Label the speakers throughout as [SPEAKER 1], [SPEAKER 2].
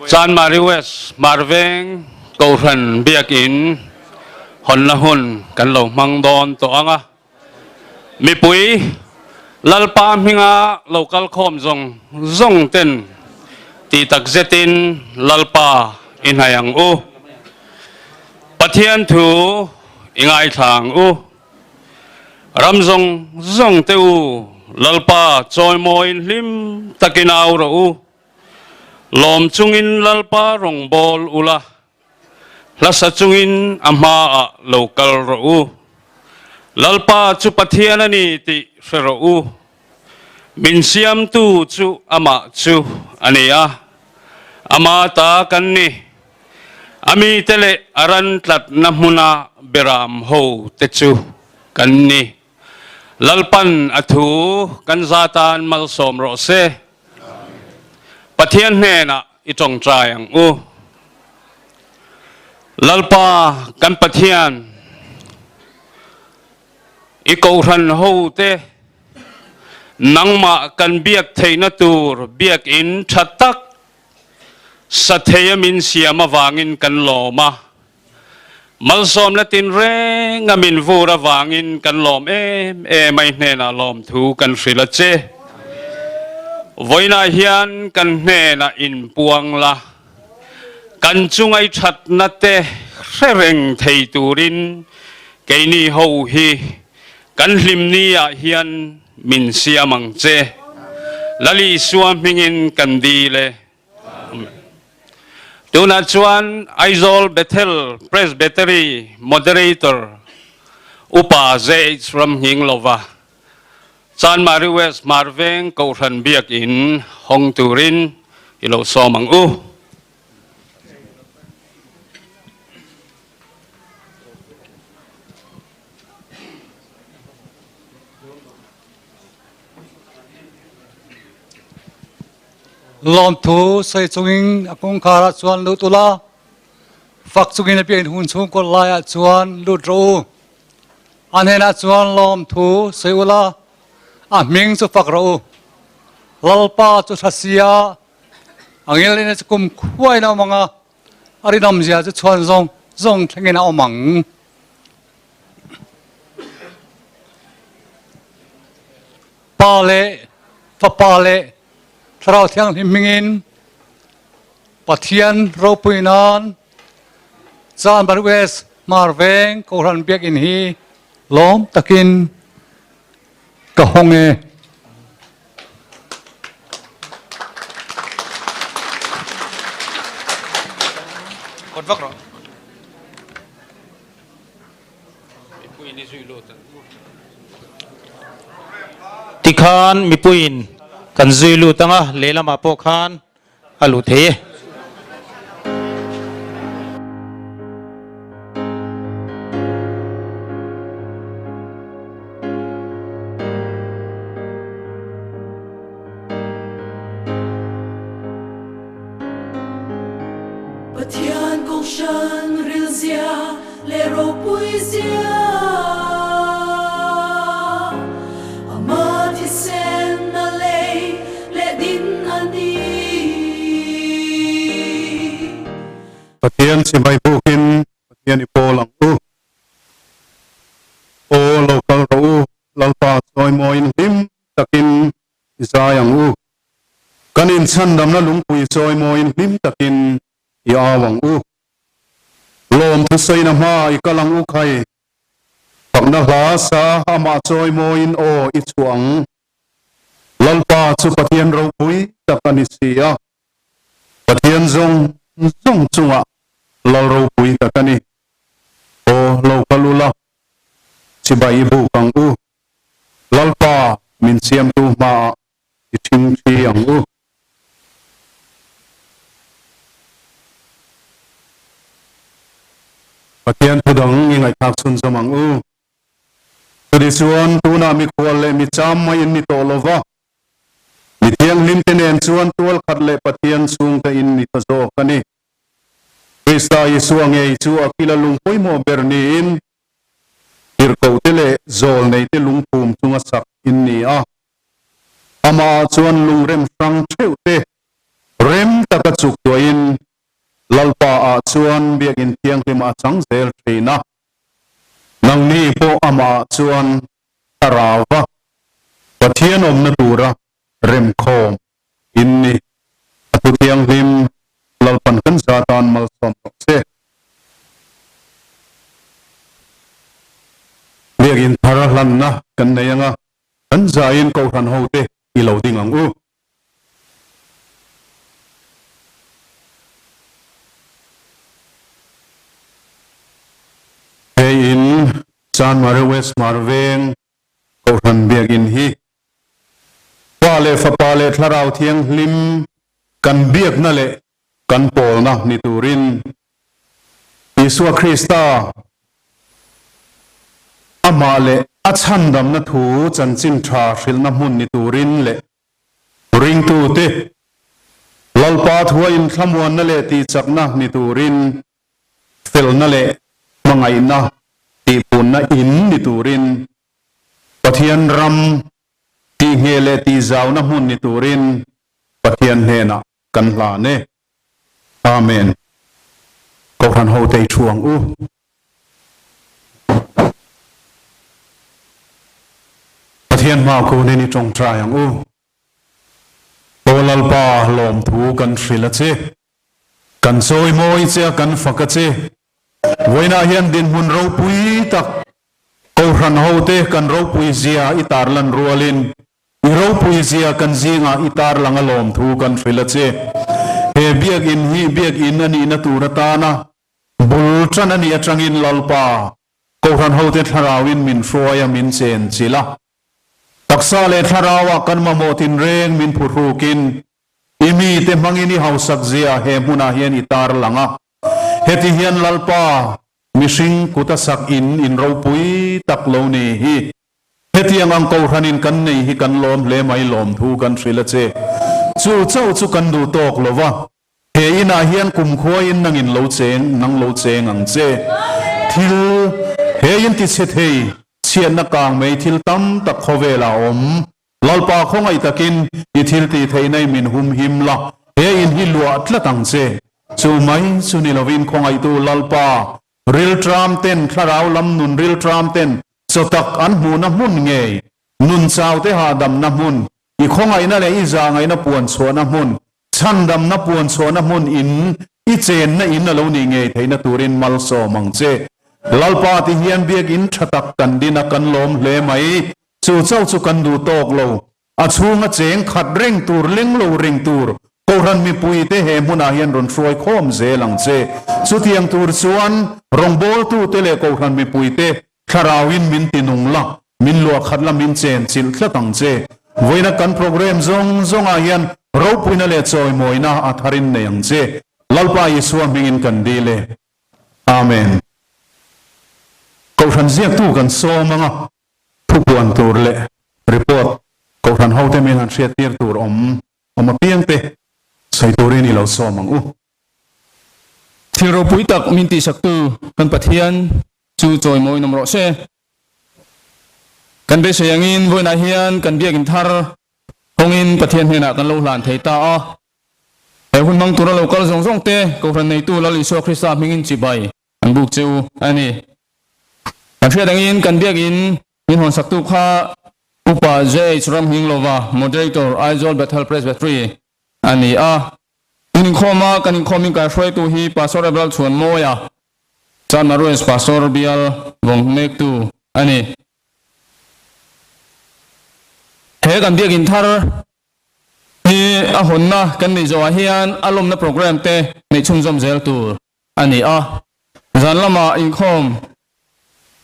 [SPEAKER 1] Chanmari West Marveng Kohhran Biakin hawnna hun kan lo hmang dawn tawh ang a. Mipui Lalpa hminga lo kal khawm zawng zawng ten tih tak zetin Lalpa i hnaih ang u. Pathian thu i ngaithla ang u. Ram zawng zawng te u Lalpa chawimawiin hlim takin au rawh u. Lawm chungin Lalpa rawngbâwl ula, hlasa chungin a hmaah lo kal rawh u. Lalpa chu Pathian a ni tih hre rawh u. Min siamtu chu amah chu a ni a, ama ta kan ni. A mite leh a ran tlatna hmuna beram ho te chu kan ni. Lalpan a thu kan za tan malsawm rawh se. Pathian hnenah i tawngtai ang u. Lalpa kan Pathian, i kohhran ho te nangmah kan biak theihna tur biakinn tha tak sa theia min siam avangin kan lawm a. Malsawmna tinreng a min vur avangin kan lawm em em a, i hnenah lawmthu kan hrilh a che. Vawiinah hian kan hnenah inpuang la, kan chunga i thatna te hre reng thei turin keini ho hi kan hlimni ah hian min siam ang che. Lal Isua hmingin kan dil e. Tunah chuan Aizawl Bethel Presbytery Moderator Upa ZH Ramnghinglova, Chanmari West Hmarveng Kohhran Biakin hawng turin i lo sawm ang u.
[SPEAKER 2] Lawmthu sawi chungin a kawngkhar ah chuan lut ula, fak chungin a pian hun chhung kawt lai ah chuan lut rawh u. A hnenah chuan lawmthu sawi ula, a hming chu fak rawh u. Lalpa chu hra sia, a ngilin chu kum khuain a awm ang a, a rinawmzia chu chhuan zawng zawng thlengin a awm ang. Pa leh Fapa leh Thlarau Thianghlim hmingin Pathian ropui nan Chanbar West Hmar Veng Kohhran Biakinn hi lawm takin ka hawng e.
[SPEAKER 3] Tikhan mipuiin kan zui lut ang a, lehlamah pawh khan a luh thei e.
[SPEAKER 4] Pathian Kohhran rilzia leh ropuizia Ama thisen a lei leh din a ni.
[SPEAKER 5] Pathian chimai bukin Pathian i pawl ang u. Aw lo kal rawh u, Lalpa chawimawiin hlim takin i zai ang u. Kan inchhandamna lungpui chawimawiin hlim takin i au ang u. Lawm thusaina hma i kal ang u khai. Fakna hla sa amah chawimawiin aw i chhuah ang. Lalpa chu Pathian ropui tak a ni si a. Pathian zawng zawng chungah Lal ropui tak a ni. Aw lo kal ula, chibai i buk ang u. Lalpa min siamtu hmaah i ṭhingṭhi ang u. Pathian thu dang i ngaihthlak chhunzawm ang u. Chutichuan, tunah mikhual leh mi cham mai in ni tawh lo va, mi thianghlimte nen chuan tualkhat leh Pathian chhungte in ni ta zawk a ni. Krista Isua ngei chu a kila lung pawimawh ber niin, Tirhkohte leh zawlneite lungphum chunga sak in ni a. Amah ah chuan lungrem hrang theuhte rem. Rem taka chuk tuahin Lalpa ah chuan Biakinn Thianghlim a chang zel thin a, nangni pawh amah ah chuan thlarauva Pathian awmna tura remkhawm in ni. A thu thianghlim Lalpan kan za tan malsawm rawh se. Biakinn thar hlanna kan nei anga kan zain Kohhran hote i lo ding ang u. He in Chanmari West Hmar Veng Kohhran Biakinn hi Pa leh Fapa leh Thlarau Thianghlim kan biakna leh kan pawlna ni turin Isua Krista amah leh a chhandamna thu chanchin tha hrilhna hmun ni turin leh Ringtute, Lalpa thua inthlamuanna leh tihchakna ni turin, felna leh hmangaihna tihpunna in ni turin, Pathian ram tihngheh leh tihzauna hmun ni turin Pathian hnenah kan hlan e. Amen. Kohhran ho tei thu ang u. Pathian hma kunin i tawngtai ang u. Aw Lalpa, lawmthu kan hrilh a che. Kan chawi mawi che a, kan fak a che. Vawiinah hian dinhmun ropui tak Kohhran hote kan ropui zia i tarlan rualin I ropui zia kan zingah i tarlang a lawmthu kan hrilh a che. He biakinn hi biakinn a nihna tur atana bul tan a nih atangin Lalpa, Kohhran hote thlarauin min hruai a min chen chilh a. Taksa leh thlarauah kan mamawh tinreng min phuhrukin i mite hmangin i hausak zia he hmunah hian i tarlang a. Heti hian Lalpa, mihring kut a sak in in ropui tak lo ni hi. Hetiang ang Kohhranin kan nei hi kan lawm hle mai lawmthu kan hrilh a che. Chu chauh chu kan duh tawk lo va, he inah hian kumkhuain nangin lo cheng, nang lo cheng ang che. Thil he in ti chhe thei, chhiatna kang mai thil tam tak khawvelah a awm. Lalpa khawngaih takin i thil tih theihna i min hum him la, he in hi luah tlat ang che. Chu mai chu ni lovin khawngaihtu Lalpa Rilṭam ten thlarau lam nun rilṭam ten chaw tak an hmuhna hmun ngei, nun chau te hahdamna hmun, i khawngaihna leh i zahngaihna puan chhuahna hmun, chhandamna puan chhuahna hmun in i chenna in a lo nih ngei theihna turin malsawm ang che. Lalpa ti hian biakinn ṭha tak kan din a kan lawm hle mai. Chu chauh chu kan duh tawk lo. A chhunga cheng khat reng tur leng lo reng tur Kohhran mipuite he hmunah hian rawn hruai khawm zel ang che. Chutiang tur chuan rawngbawltute leh Kohhran mipuite thlarauin min ti nung la, min luah khat la min chen chilh tlat ang che. Vawiina kan programme zawng zawngah hian ropuina leh chawimawina a tharin nei ang che. Lalpa Isua hmingin kan dil e. Amen. Kohhran ziaktu kan sawm ang a. Thupuan tur leh report Kohhran hote min han hriattir tur awm awm apiang te sawi turin i lo sawm ang u.
[SPEAKER 6] Thil ropui tak min tihsaktu kan Pathian chu chawimawi nawm rawh se. Kan beisei angin vawiinah hian kan biakinn thar hawngin Pathian hnenah kan lo hlan thei ta a. He hun hmang tura lo kal zawng zawng te Kohhran neitu Lal Isua Krista hmingin chibai An buk che u a ni. Kan hriat angin kan biakinn min hawn saktu kha Upa JH Ramhinglova, Moderator, Aizawl Bethel Presbytery a ni a. Tun inkhawma kan inkhawmin kaihruaitu hi Pastor Rev. Chhuanmawia, Chanmarues Pastor bial vawng mektu a ni. He kan biakinn thar hi a hawnna kan neih zawhah hian a lawmna programme te neih chhunzawm zel tur a ni a. Zan lamah inkhawm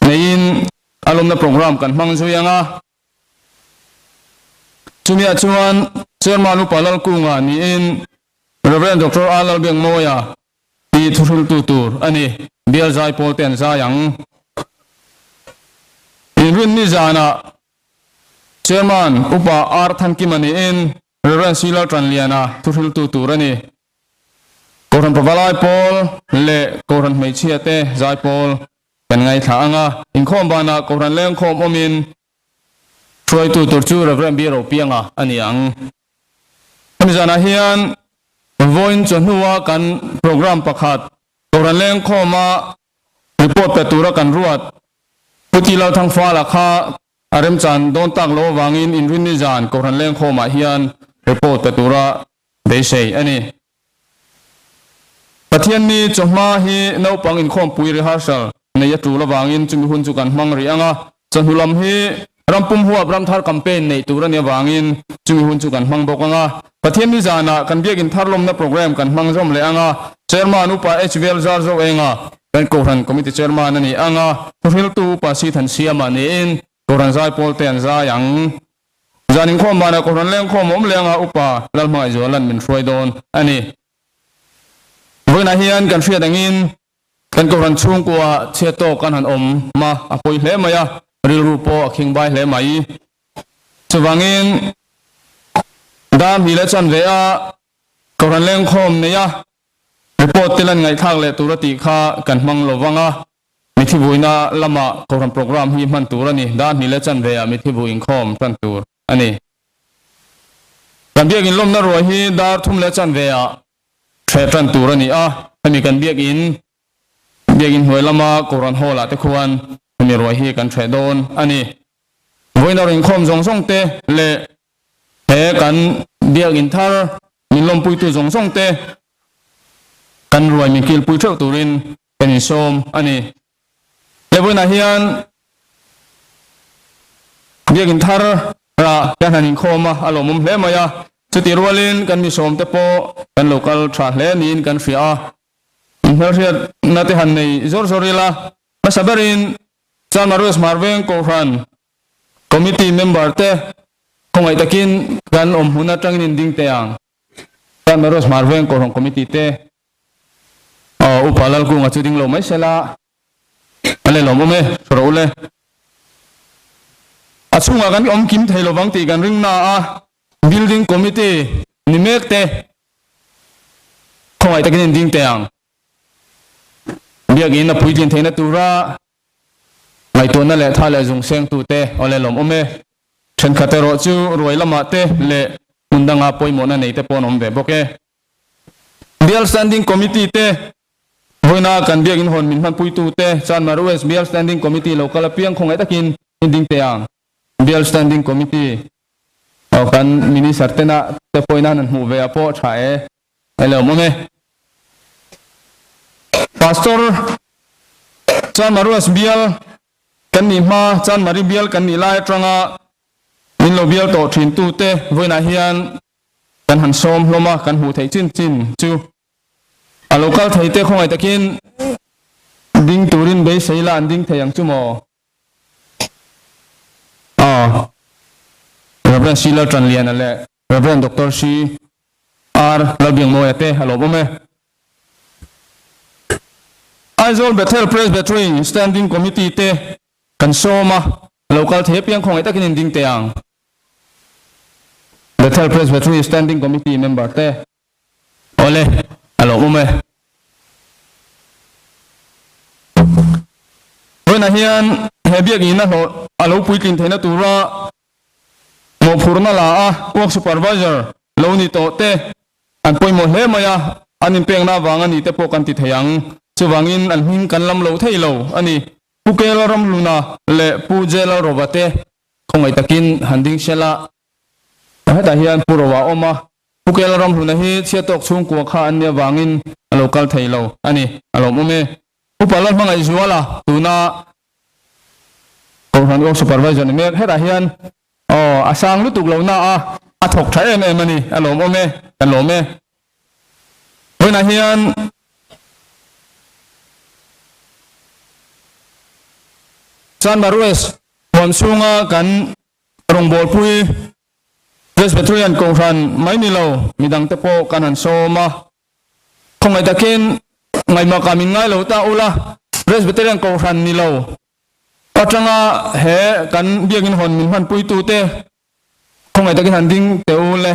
[SPEAKER 6] neiin a lawmna programme kan hmang zui ang a. Chumiah chuan Chairman Upa Lalkunga niin Rev. Doctor A Lalbiakmawia hi thuhriltu tur a ni. Bial zai pawl te an zai ang. Inrinni zanah Chairman Upa R Thankima niin Rev. C Laltanliana thuhriltu tur a ni. Kohhran pavalai pawl leh Kohhran hmeichhia te zai pawl kan ngaithla ang a. Inkhawm banah Kohhran lengkhawm awmin hruaitu tur chu Rev. B. Ropianga a ni ang. Hemi zanah hian Vawiin chawhnua kan programme pakhat Kohhran Lengkhawma report pe tura kan ruat Pu Ti Lalthangfala kha a remchan dawn tak loh avangin Inrinni zan Kohhran Lengkhawmah hian report pe tura beisei a ni. Pathianni chawhma hi naupang inkhawmpui rehearsal nei a tul avangin chumi hun chu kan hmang rih ang a, chawhnu lam hi rampum huap ramthar campaign neih tur a nih avangin chumi hun chu kan hmang bawk ang a. Pathianni zanah kan biakin thar lawmna program kan hmang zawm leh ang a, Chairman Upa HVL Zarzoenga kan Kohhran Committee Chairman a ni ang a, thuhriltu Upa Sithansiama niin Kohhran zaipawl te an zai ang. Zan inkhawm banah Kohhran lengkhawm awm leng a Upa Lalhmangaihzuala'n min hruai dawn a ni. Vawiinah hian kan hriat angin kan Kohhran chhungkua chhiat tawk kan han awm a, a pawi hle mai a, rilru pawh a khingbai hle mai. Chuvangin dar hnih leh chanve a Kohhran lengkhawm nei a report te lan ngaihthlak leh tur a tih kha kan hmang lo vang a, Mithi vuina lama Kohhran programme hi hman tur a ni. Dar hnih leh chanve ah mithi vu inkhawm tan tur a ni. Kan biakin lawmna ruai hi dar thum leh chanve ah ṭheh tan tur a ni a. Hemi kan biakin biakin hnuai lama Kohhran hall ah te khuan hemi ruai hi kan ṭheh dawn a ni. Vawiin a inkhawm zawng zawng te leh he kan biakin thar min lawmpuitu zawng zawng te kan ruai min kilpui ṭheuh turin Kan insawm a ni. He vawiinah hian Biakin thar rah kan han inkhawm a, a lawmawm hle mai a. Chutih rualin kan misawm te pawh kan lo kal tha hle niin kan hria a. Inhmelhriatna te han nei zawr zawr ila, hmasa berin Chalmarues Hmarveng Kohhran Committee member te khawngaih takin kan awm hmun atangin inding teh ang. Chalmarues Hmarveng Kohhran Committee te Aw Upa Lalkunga chu ding lo mai sela a le lawm awm e, hre rawh u le. A chhungah kan awm kim thei lovang tih kan ring na a, Building Committee ni mek te khawngaih takin in ding teh ang. Biakin a puitlin theihna tura ngaihtuahna leh tha leh zung sengtu te aw le lawm awm e. Thenkhat erawh chu ruai lamah te leh hmun danga pawimawhna nei te pawh an awm ve bawk e. Bial Standing Committee te, vawiina kan biakin hawn min hmanpuitu te, Chanmar West Bial Standing Committee lo kal apiang khawngaih takin in ding teh ang. Bial Standing Committee aw kan Minister tena te pawhin an han hmuh ve ah pawh tha e, a lo awm e. Pastor Chanmar West Bial kan nih hma Chanmari Bial kan nih lai atanga min lo bial tawh thin tu te vawiinah hian Kan han sawm hlawm a, kan hmuh theih chin chin chu a lo kal thei te khawngaih takin ding turin beisei la an ding thei ang chu maw? Aw, Rev. C. Laltanliana leh Rev. Doctor C. R. Lalbiangmawia te a lawmawm e. Aizawl Bethel Presbytery Standing Committee te kan sawm a, a lo kal thei apiang khawngaih takin in ding teh ang. Bethel Presbytery Standing Committee member te awle a lawmawm e. Vawiinah hian he biakina hlawh a lo puitlin theihna tura mawhphurhna la a Work Supervisor lo ni tawh te an pawimawh hle mai a, an inpekna avanga ni te pawh kan ti thei ang. Chuvangin an hming kan lam lo thei lo a ni. Pu Kel Ramhluna leh Pu J Lalrova te khawngaih takin han ding sel a, hetah hian Pu Rova a awm a, Pu Kel Ramhluna hi chhiatawk chhungkua kha an nih avangin a lo kal thei lo a ni, a lawmawm e. Upa Lalhmangaihzuala tuna Kohhran Work Supervisor ni mek hetah hian aw a sang lutuk lo na a, a thawk tha em em a ni, a lawmawm e, kan lawm e. Vawiinah hian Chanmar West huam chhunga kan rawngbawlpui Presbyterian Kohhran mai ni lo midangte pawh kan han sawm a. Khawngaih takin ngaihmah min ngai lo ta ula, Presbyterian Kohhran ni lo atanga he kan biakin hawn min hmanpuitute khawngaih takin han ding teh u le.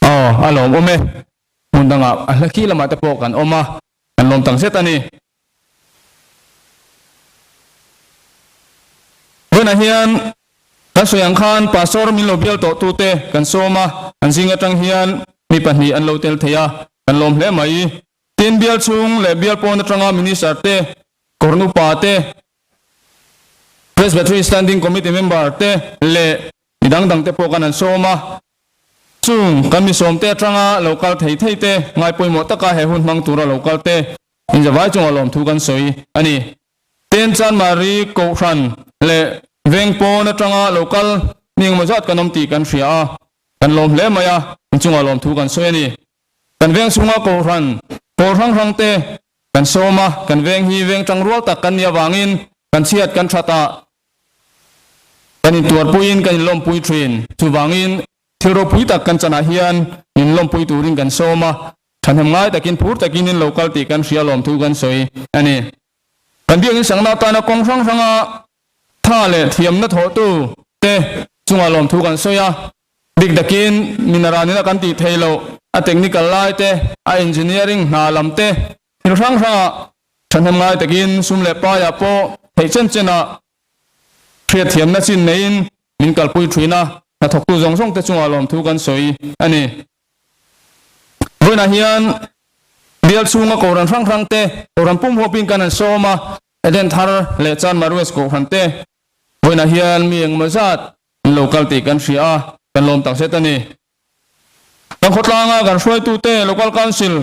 [SPEAKER 6] Aw, a lawmawm e. Hmun dangah a hla khi lamah te pawh kan awm a, kan lawm tak zet a ni. Vawiinah hian kan sawi ang khan Pastor min lo bial tawh tute kan sawm a. An zing atang hian mi pahnih an lo tel thei a, kan lawm hle mai. Tin, bial chhung leh bial pawn atanga Minister te, Kawrn upa te, Presbytery Standing Committee member te leh mi dang dang te pawh kan han sawm a. Chung kan mi sawmte atanga lo kal thei thei te, ngai pawimawh taka he hun hmang tura lo kal te inzavai chunga lawmthu kan sawi a ni. Tin, Chanmari Kohhran leh veng pawn atanga lo kal mi engemaw zat kan awm tih kan hria a, kan lawm hle mai a, inchunga lawmthu kan sawi a ni. Kan veng chhunga Kohhran pawl hrang hrang te kan sawm a, kan veng hi veng tangrual tak kan nih avangin kan chhiat kan that a, kan intuarpuiin kan inlawmpui thin. Chuvangin thil ropui tak kan chanah hian min lawmpui turin kan sawm a, thahnem ngai takin phur takin in lo kal tih kan hria lawmthu kan sawi a ni. Kan biakinn sakna atana kawng hrang hranga tha leh thiamna thawhtu te chungah lawmthu kan sawi a, Bik takin minaranin a kan tih theih loh, a technical lai te, a engineering hna lam te, thil hrang hrangah thahnem ngai takin sum leh paiah pawh theih chen chenah hriatthiamna chin neiin min kalpui thin a, hnathawktu zawng zawng te chungah lawmthu kan sawi a ni. Vawiinah hian bial chhunga Kohhran hrang hrang te, Kohhran pum huapin kan han sawm a, Eden thar leh Chanmar West Kohhran te vawiinah hian mi engemaw zat An lo kal tih kan hria a, kan lawm tak zet a ni. Kan khawtlanga kan hruaitute, Local Council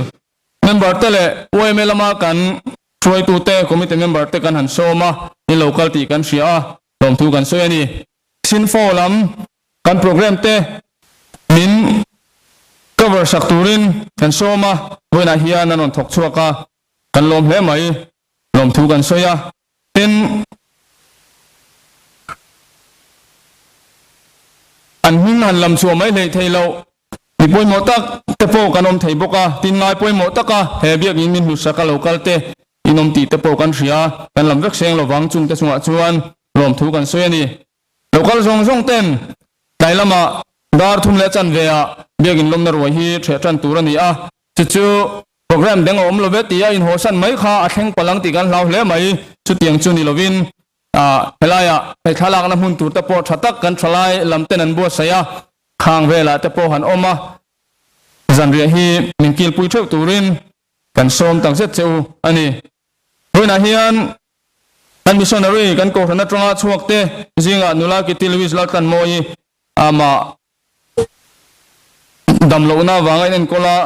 [SPEAKER 6] member te leh yma lama kan hruaitute, Committee member te kan han sawm a, in lo kal tih kan hria a, lawmthu kan sawi a ni. Sinfo lam kan program te min cover sak turin kan sawm a, vawiinah hian an rawn thawk chhuak a, kan lawm hle mai, lawmthu kan sawi a. Tin, an hming han lam chhuah mai hleih thei loh mi pawimawh tak te pawh kan awm thei bawk a, tin ngai pawimawh taka he biakinn min hlusak a lo kal te in awm tih te pawh kan hria, kan lam vek seng lovang chung te chungah chuan lawmthu kan sawi a ni. Lo kal zawng zawng ten tlai lamah dar thum leh chanve ah biakinn lawmna ruai hi ṭheh ṭan tur a ni a, chu chu Program deng a awm lo ve tia inhawsan mai kha a thleng palh ang tih kan hlau hle mai. Chutiang chu ni lovin helaiah hei thlalakna hmun tur te pawh tha tak kan thalai lam ten an buatsaih a, khang velah te pawh han awm a, zanriah hi min kilpui theuh turin kan sawm takzet che u a ni. Vawiinah hian kan missionary kan kohhran atanga chhuak te zingah nula Kitty Louise Laltlanmawii amah Damlohna avanga inenkawl a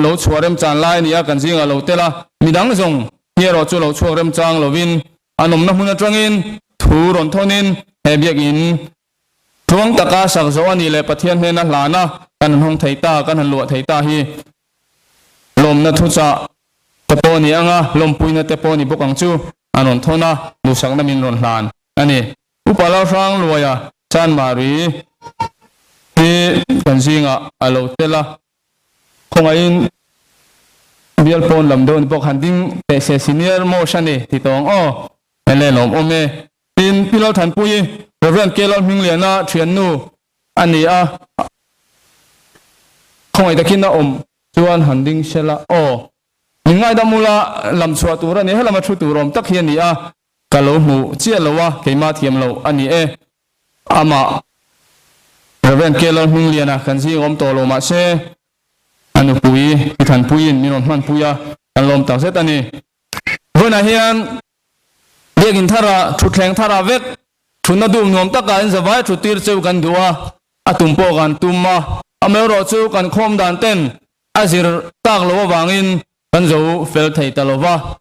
[SPEAKER 6] lo chhuah remchan lai a ni a, kan zingah lo tel a, midang zawng hi erawh chu lo chhuak remchang lovin an awmna hmun atangin thu rawn thawnin he biakinn tluang taka sak zawh a nih leh Pathian hnena hlana kan han hawng thei ta, kan han luah thei ta hi lawmna thuchah te pawh a ni ang a, lawmpuina te pawh a ni bawk ang chu an rawn thawn a, duhsakna min rawn hlan a ni. Upa Lalhrang Luaia Chanmari hi kan zingah a lo tel a, khawngaihin bial pawn lam deuh ni bawk han ding teh se senior most a ni ti tawng aw ele lawm awm e. Tin, Pi Lalthanpuii, Rev. K Lalhmingliana thiannu a ni a, khawngaih takin a awm chuan han ding sela aw. Min ngaidam ula lam chhuah tur a ni, helama thu tur awm tak hi a ni a, Ka lo hmu chiah lo a, keimah thiam lo a ni e. Amah Rev. K. Lalhmingliana kan zing awm tawh lo mahse a nupui Pi Thanpuiin min rawn hmanpui a, kan lawm tak zet a ni. Vawiinah hian biakinn tharah thutthleng tharah vek thutna duh nuam takah in zavai thut tir cheu kan duh a, a tum pawh kan tum a, amaherawh chu kan khawm dan ten a zir tak loh avangin kan zo fel thei ta lo va.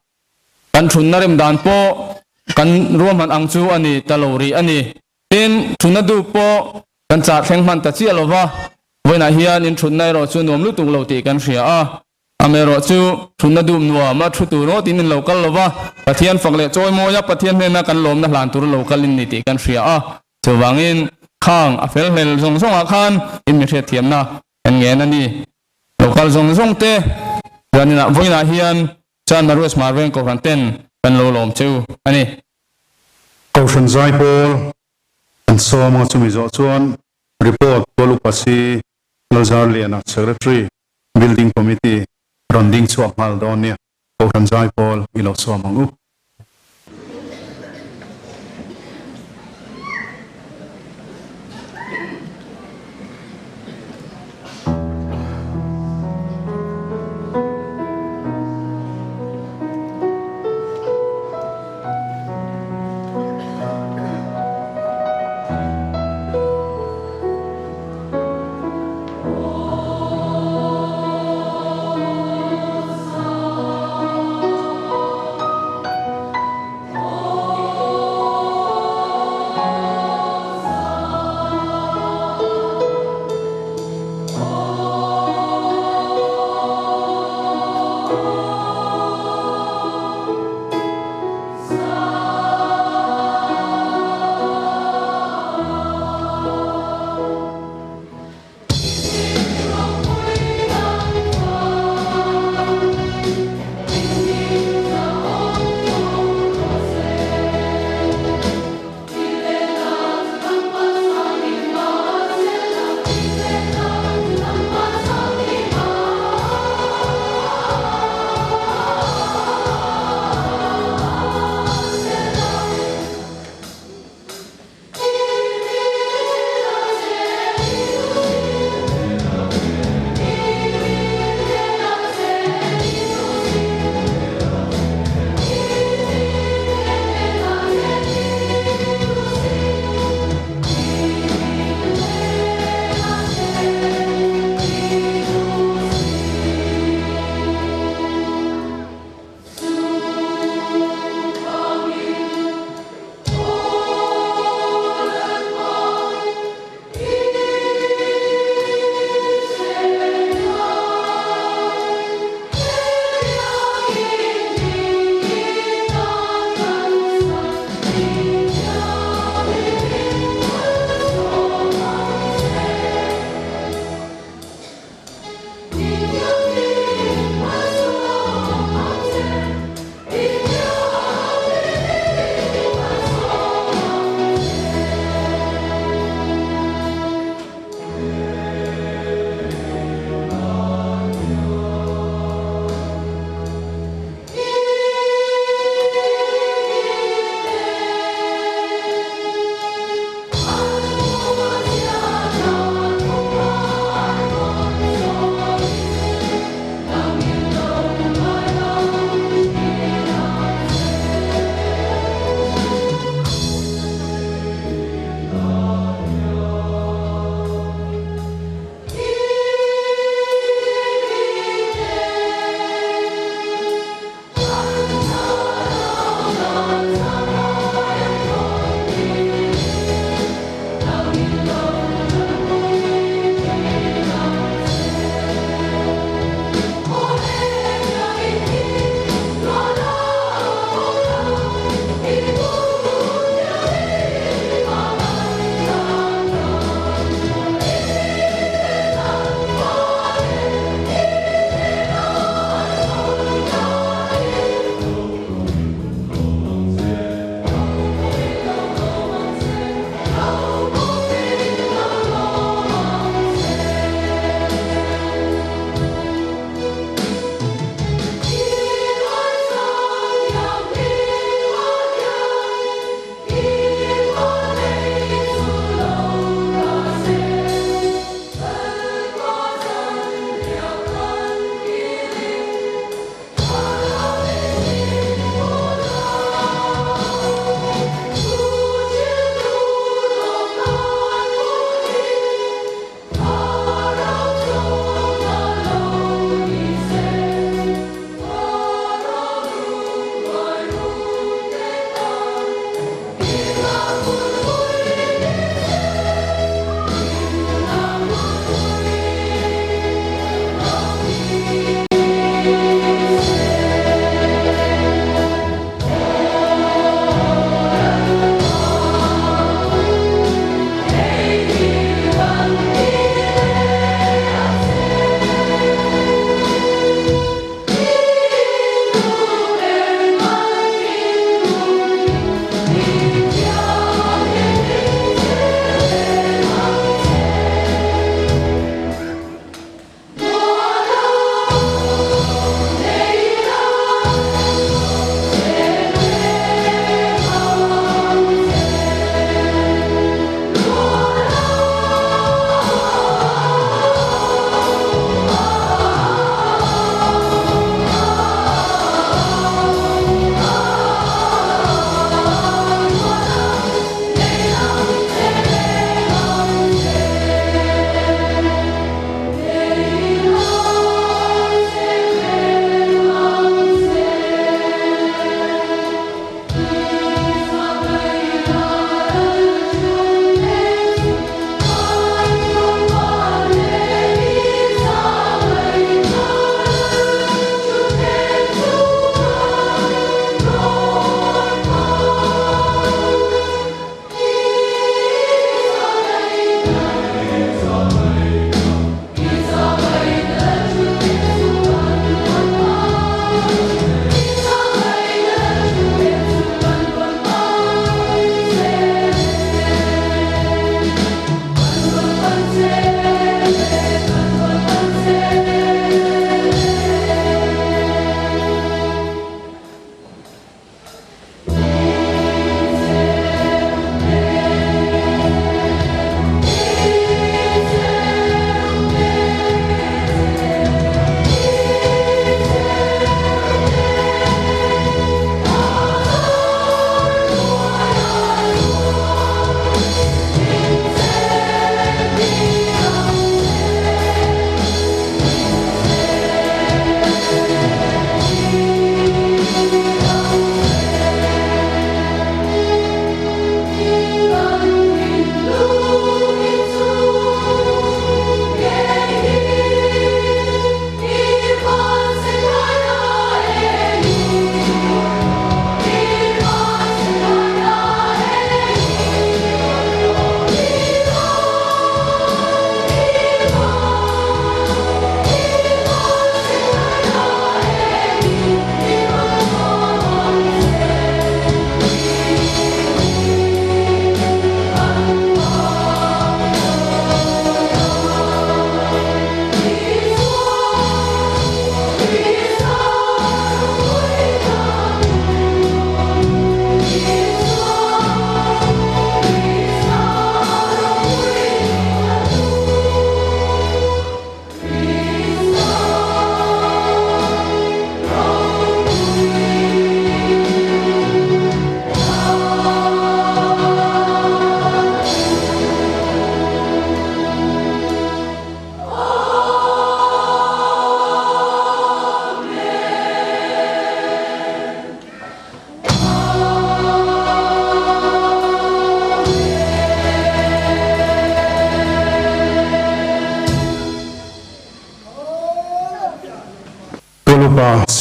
[SPEAKER 6] Kan thunna rem dan pawh kan ruahman ang chu a ni ta lo rih a ni. Tin, thunna duh pawh kan chah thleng hman ta chiah lo va, vawiinah hian in thutna erawh chu nuam lutuk lo tih kan hria a. Amaherawh chu thunna duh nuam a thu tur ngawtin in lo kal lo va, Pathian fak leh chawi mawi a Pathian hnena kan lawmna hlan tur lo kal in ni tih kan hria a. Chuvangin, khang a fel hlel zawng zawngah khan in mi hriatthiamna kan ngen a ni. Lo kal zawng zawng te zaninah vawiinah hian Chuan Maruas Marveng Kohhran ten kan lo lawm che u a ni.
[SPEAKER 5] Kohhran zai pawl an sawm anga chumi zawh chuan report pawl upa si Lalzarliana Secretary Building Committee rawn ding chhuak nghal dawn nia. Kohhran zai pawl i lo sawm ang u.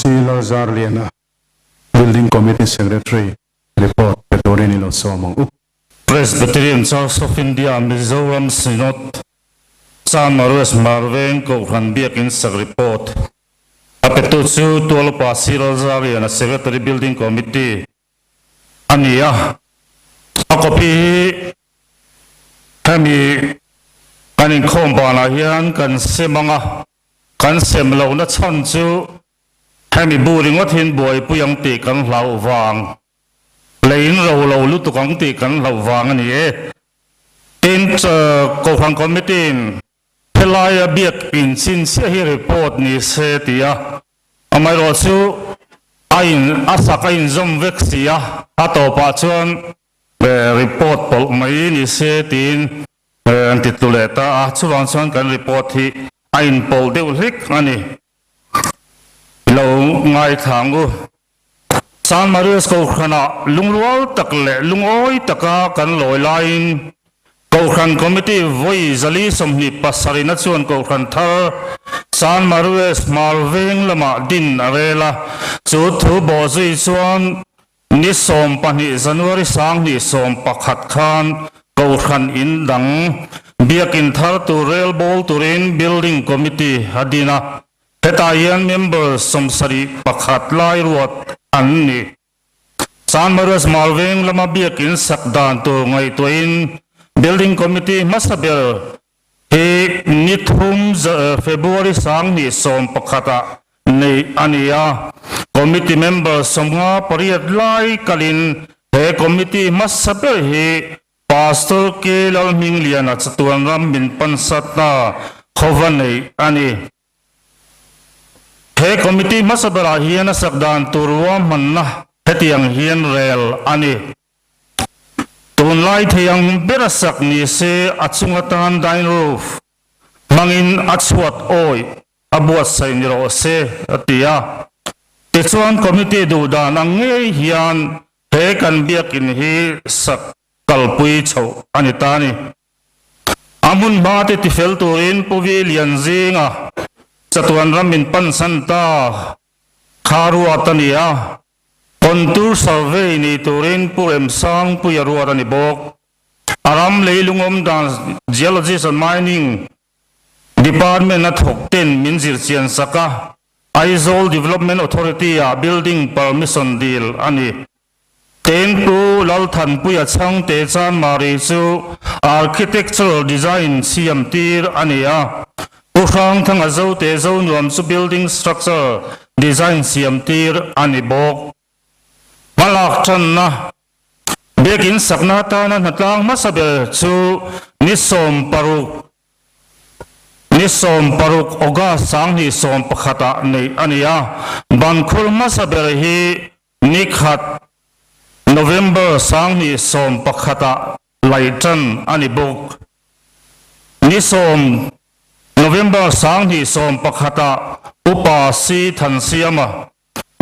[SPEAKER 5] C Lalzarliana, Building Committee Secretary report pe turin i lo sawm ang u.
[SPEAKER 7] Presbyterian Church of India Mizoram Synod Chanmarues Marveng Kohhran Biakin sak report a petu chu Tualupa C Lalzarliana Secretary Building Committee a ni a, a copy hi hemi kan inkhawm banah hian kan sem ang a, kan sem lohna chhan chu hemi bu ringawt hian buaipui ang tih kan hlauh vang, leiin ro lo lutuk ang tih kan hlauh vang a ni e. Tin, Kohhran Committee-in helaia biak inchhinchhiah hi report ni se ti a, Amaherawh chu a in a sak a inzawm vek si a, a tawpah chuan report pawlh mai ni se tiin an ti tlu leh ta a, chuvang chuan kan report hi a inpawlh deuh hlik a ni. Lo ngaithla ang u. San Marius Kohhranah lungrual tak leh lungawi taka kan lawi laiin Kohhran Committee vawi 427 na chuan Kohhran thar San Marius hmar veng lamah din a rel a, chu thu bawhzui chuan ni 12 January 2011 khan Kohhran in dang Biakin thar tur rel bawl turin Building Committee a din a, hetah hian member 71 lai ruat an ni. San Marius Malveng lama biakin sak dan tur ngaihtuahin Building Committee hmasa ber hi ni thum February 2011 ah neih a ni a. Committee member 58 lai kalin he committee hmasa ber hi Pastor K Lalhmingliana chatuan ram min pansatna khawva neih a ni. He committee hmasa berah hian a sak dan tur ruahmanna hetiang hian rel a ni. Tunlai thei ang bera sak ni se a chung atan dine roof hmangin a chhuat awih a buatsaih ni rawh se a ti a. Tichuan committee duh dan ang ngei hian he kan biakin hi sak kalpui chhoh a ni ta a ni. A hmun hma te tifel turin Pu Vi Lian zinga chatuan ram min pansan ta kha ruat a ni a, contour survey ni turin Pu Remsangpuia ruat a ni bawk. A ram leilungawm dan Geologist and Mining Department a thawk ten min zirchian sak a, Aizawl Development Authority ah building permission dil a ni. Tengtu Lalthanpuia chhangte Chanmari chu Architectural Design siam tir a ni a, Pu Hrangthanga Zote Zonuam chu Building Structure Design siam tir a ni bawk. Hmalak tanna, Biakin sakna atana hnatlang hmasa ber chu ni 16 Ni 16 August 2011 ah neih a ni a, bankhur hmasa ber hi Ni khat, November 2011 ah laih tan a ni bawk. Ni 10 November 2011 ah Upa C Thansiama,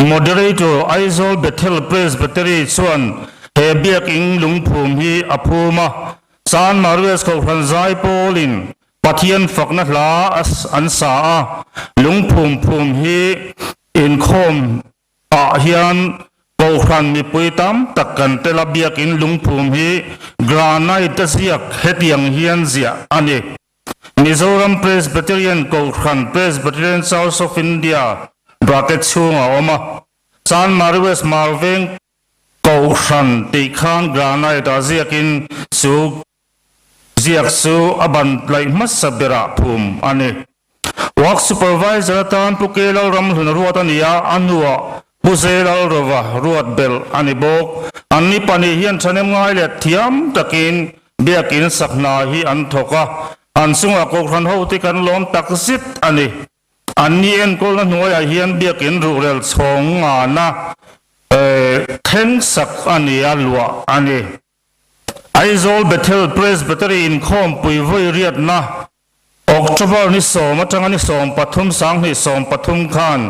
[SPEAKER 7] Moderator Aizawl Bethel Presbytery chuan he biaking lungphum hi a phum a, San Marius Kohhran Zaipawlin Pathian fakna hla an sa a, lungphum phum hi inkhawm Ah hian Kohhran mipui tam tak kan tel a, biakin lungphum hi granite a ziak hetiang hian ziah a ni. Mizoram Presbyterian Kohhran, Presbyterian Church of India, bracket chhungah a awm a, Chanmari West Marveng Kohhran tih khan granite ah ziakin chu Ziak chu a ban tlaih hmasa berah phum a ni. Work Supervisor atan Pu K Lalramhlun ruat a ni a, a hnuah Pu J Lalrova ruat belh a ni bawk. Anni pahnih hian thahnem ngai leh thiam takin biakin sak hna hi an thawk a, an chungah Kohhran hote kan lawm tak zet a ni. Anni enkawlna hnuaiah hian biakin ruhrel chhawng ngana thleng sak a ni a, luah a ni. Aizawl Bethel Presbytery inkhawmpui vawi riatna October ni 10 atanga ni 13 2013 khan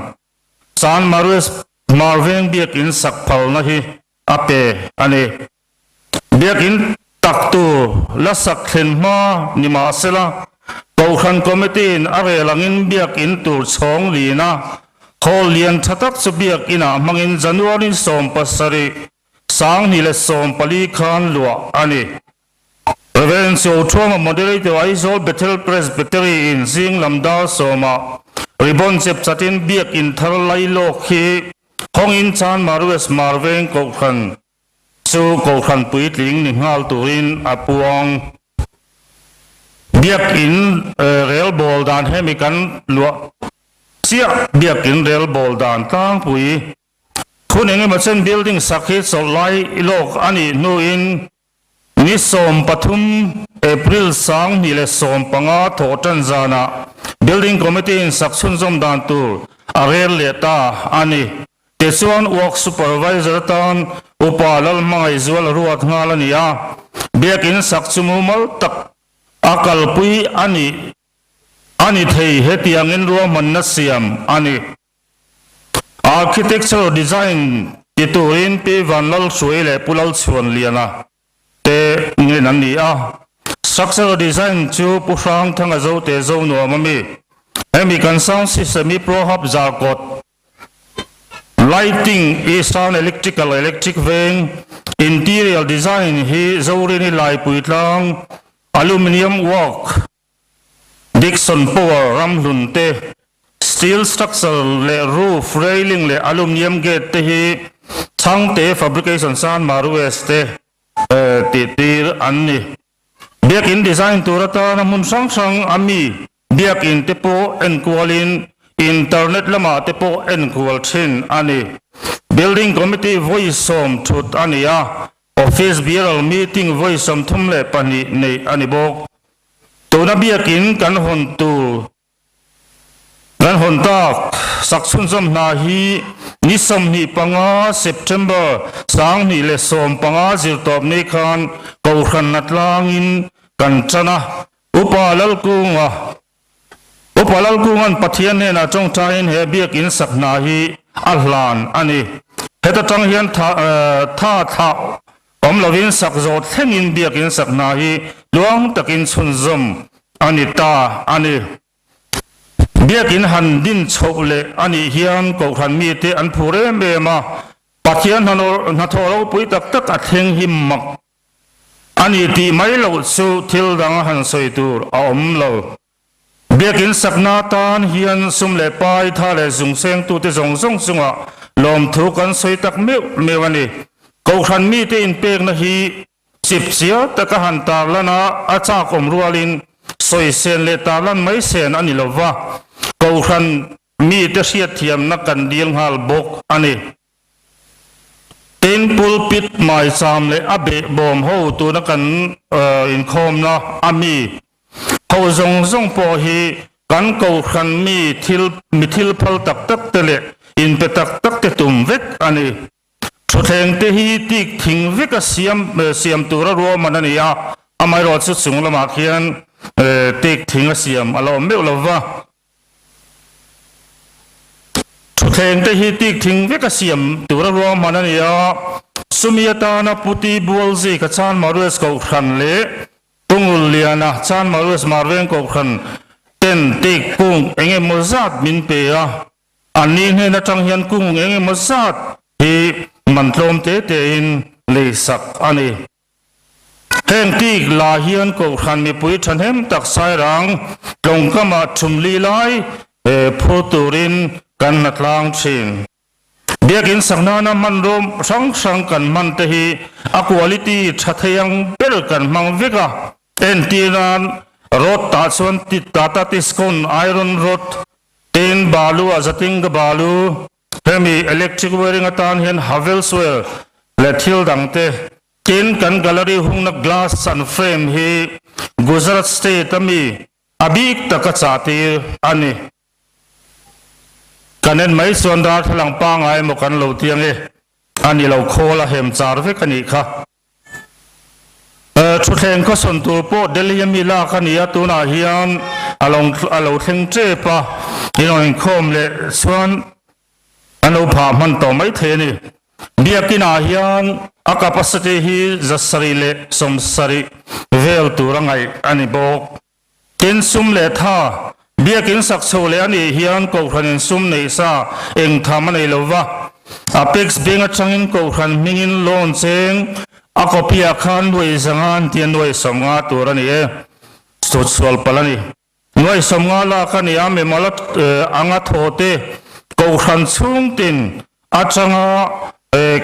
[SPEAKER 7] San Maries Marveng biakin sak phalna hi a pe a ni. Biakin tak tur la sak thlen hma ni mahsela Kohhran Committee-in a rel angin biakin tur chhawng lina. Hall lian tha tak chu biakinah hmangin January 17, 2014 khan luah a ni. Rev. Chawthuama Moderator Aizawl Bethel Presbytery in zing lam dar sawmah ribbon chep chatin biakin thar lailawk hi hawngin Chanmar West Marveng Kohhran chu Kohhran puitling ni nghal turin a puang. Biakin rel bawl dan hemi kan luah chiah biakin rel bawl dan tlangpui Hun engemaw chen building sak hi chawlh lai lawk a nih hnuin ni 13 April 2015 thawh tan zanah Building Committee in sak chhunzawm dan tur a rel leh ta a ni. Tichuan Work Supervisor atan Upa Lalhmangaihzual ruat nghal a ni a, biakin sak chu mumal tak a kalpui a nih a ni thei hetiangin ruahmanna siam a ni. Architectural design ti turin Pi Vanlalhruai leh Pu Lalchhuanliana te ngen an ni a. Structural design chu Pu Hrangthanga Zote Zonuam a mi. Hemi kan sound system hi Pro Hub Zarkawt, Lighting i Sound Electrical Electric Veng, Interior design hi Zorini Laipuitlang, Aluminium work, Dixon Power ramhlun te, steel structure leh roof railing leh alumnium gate te hi Chhangte Fabrication San Marues te tih tir an ni. Biakin design tur atana hmun hrang hrang a mi biakin te pawh enkualin internet lamah te pawh enkual thin a ni. Building Committee vawi sawm thut a ni a, Office Bureau meeting vawi 32 neih a ni bawk. Tuna biakin kan hawn tur kan hawn tak sak chhunzawm hna hi ni 25 September 2015 zirtawp ni khan Kohhran atlangin kan tan a, Upa Lalkunga Upa Lalkunga'n Pathian hnenah tawngtaiin he biakin sak hna hi a hlan a ni. Heta tang hian tha thlah Awm lovin sak zawh thlengin biakin sak hna hi tluang takin chhunzawm a ni ta a ni. Biakin han din chhoh leh a nih hian kohhran mite an phur em em a, Pathian hnathawh ropui tak tak a thleng hi mak a ni tih mai loh chu thil dang han sawi tur a awm lo. Biakin sakna tan hian sum leh pai tha leh zungsengtute zawng zawng chungah lawmthu kan sawi tak meuh meuh a ni. Kohhran mite inpekna hi chipchiar taka han tarlan a, a chakawm rualin sawi sen leh tarlan mai sen a ni lo va, kohhran mite hriatthiamna kan dil nghal bawk a ni. Tin, pulpit maicham leh a behbawm ho tuna kan inkhawmna a mi ho zawng zawng pawh hi kan kohhran mi thil mi thil phal tak tak te leh inpe tak tak te tum vek a ni. Thutthleng te hi tik thing vek a siam siam tura ruahman a ni a, amaherawhchu chung lamah khian tik thing a siam a la awm meuh lo va. Thutthleng te hi tik thing vek a siam tura ruahman a ni a, chumi atana Puti Bualzika Chan Marues Kohhran leh Tungul Liana Chan Marues Marveng Kohhran ten tik kung eng emaw zat min pe a, anni hnen atang hian kung eng emaw zat hi man tlawm te tein lei sak a ni. Heng tik la hian Kohhran mipui thahnem tak Sairang tlawngkamah thumli lai phur turin kan hnatlang thin. Biakin sak nana hmanraw hrang hrang kan hman te hi a quality tha thei ang ber kan hmang vek a. Entir nan rod tah chuan Tata Tiscon iron rod, tin balu a Zatinga balu, Hemi electric wiring atan hian Havells wire leh thil dang te tin kan gallery hungna glass an frame hi Gujarat state a mi a bik taka chah tir a ni. Kan en mai chuan darthlalang pangai emaw kan lo ti ange a ni lo khawl a hem char vek a nih kha. Thutthleng khawsawn tur pawh Delhi a mi lak a ni a, tunah hian a lo a lo thleng tep a, in rawn inkhawm leh chuan an lo phah hman tawh mai thei a ni. Biakinah hian a capacity hi 770 vel tur a ngaih a ni bawk. Tin, sum leh tha. Biakin sak chho leh a nih hian Kohhranin sum neih sa eng tham a nei lo va. Apex Bank atangin Kohhran hmingin loan cheng a copy ah khan nuai zanga an tia nuai 50 tur a ni e. Chutsual palh a ni. Nuai 50 lak a ni a, mimal anga thaw te, Kohhran chhungtin atanga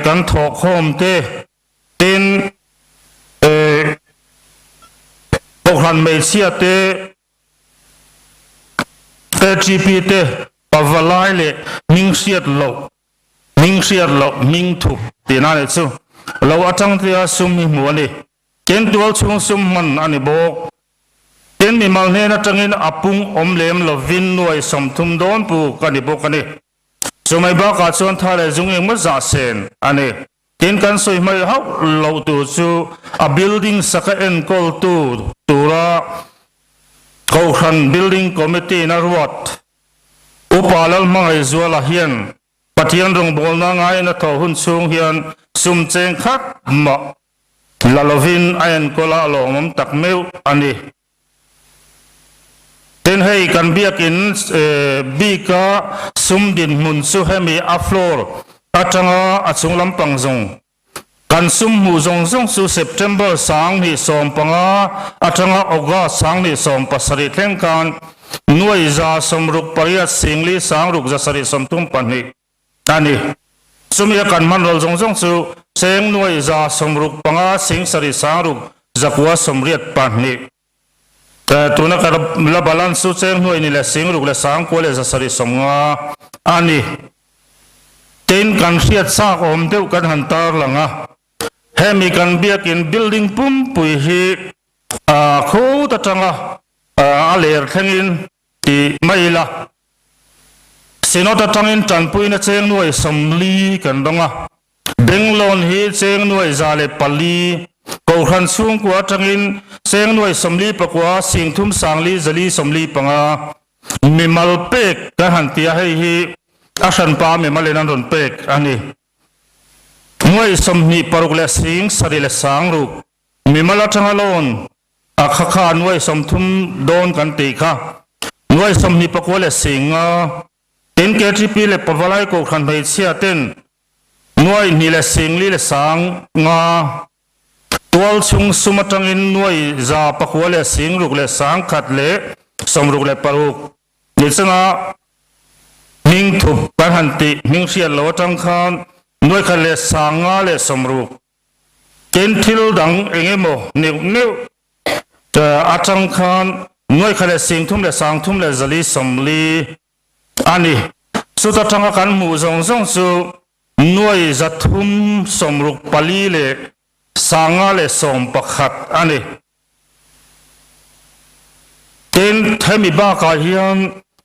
[SPEAKER 7] kan thawhkhawm te, tin Kohhran hmeichhia te, KTP te pavalai leh hming hriat loh, hming hriat loh, hming thup tihna a nih chu. Lo atang tia sum hi hmuh a ni. Tin tual chhung sum hman a ni bawk. Tin mimal hnen atangin a pung awm lem lovin nuai 30 dawn puk a ni bawk a ni. Chumai bakah chuan tha leh zung engmaw zah sen a ni. Tin kan sawi hmaih hauh loh tur chu a building saka enkawltu tura Kohhran Building Committee-in a ruat Upa Lalhmangaihzuala hian Pathian rawngbawlna ngaiin a thawh hun chhung hian sum cheng khat mah la lovin a enkawl a, a lawmawm tak meuh a ni. Tin hei kan biakin bika sum dinhmun chu hemi a floor atanga a chung lampang zawng kan sum hmuh zawng zawng chu September 2015 atanga August 2017 thleng khan nuai 68 singli sangruk 732 a ni. Chumi a kan hmanrawl zawng zawng chu cheng nuai 65 sing sarih sangruk 982. Tuna ka la balance chu cheng nuai ni leh singruk leh sangkua leh 750 a ni. Tin, kan hriat chak awm deuh kan han tarlang a, hemi kan biakin building pumpui hi khut atanga a ler thlengin Ti mai ila, Synod atangin tanpuina cheng nuai 40 kan dawng a, Bank loan hi cheng nuai 104, Kohhran chhungkua atangin cheng nuai 49 singthum sangli zali 45, mimal pek kan han ti a, hei hi a hranpa mimal in an rawn pek a ni. Nuai 26 leh sing sarih leh sangruk, mimal atanga loan A kha kha nuai 30 dawn kan tih kha. Nuai 29 leh 50. Tin KTP leh Pavalai Kohhran hmeichhia ten nuai hnih leh 40 leh 50. Tual chhung sum atangin nuai 900 leh 60 leh 100 leh 66. Ni chunga hming thup kan han tih hming hriat lo atang khan nuai khat leh 50 leh 60. Tin, thil dang eng emaw neuh neuh atang khan nuai khat leh 30 leh 30 leh 440 a ni. Chuta tanga kan hmuh zawng zawng chu nuai 364 leh 500 leh 11 a ni. Tin, hemi bakah hian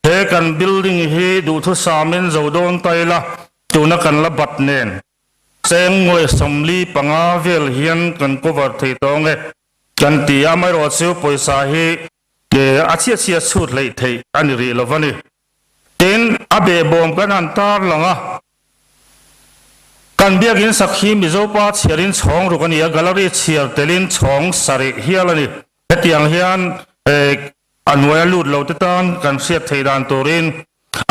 [SPEAKER 7] he kan building hi duhthusamin zo dawn ta ila, tuna kan la bat nen Cheng nuai 45 vel hian kan cover thei tawng e kan ti a, amaherawhchu pawisa hi a chhia chhia chhut hleih theih a ni rih lo va ni. Tin, a behbawm kan han tar lang a, kan biakin sak hi Mizopa chhiarin chhawng ruk a ni a, gallery chhiar telin chhawng sarih hial a ni. Hetiang hian a hnuaia lut lo te tan kan hriat theih dan turin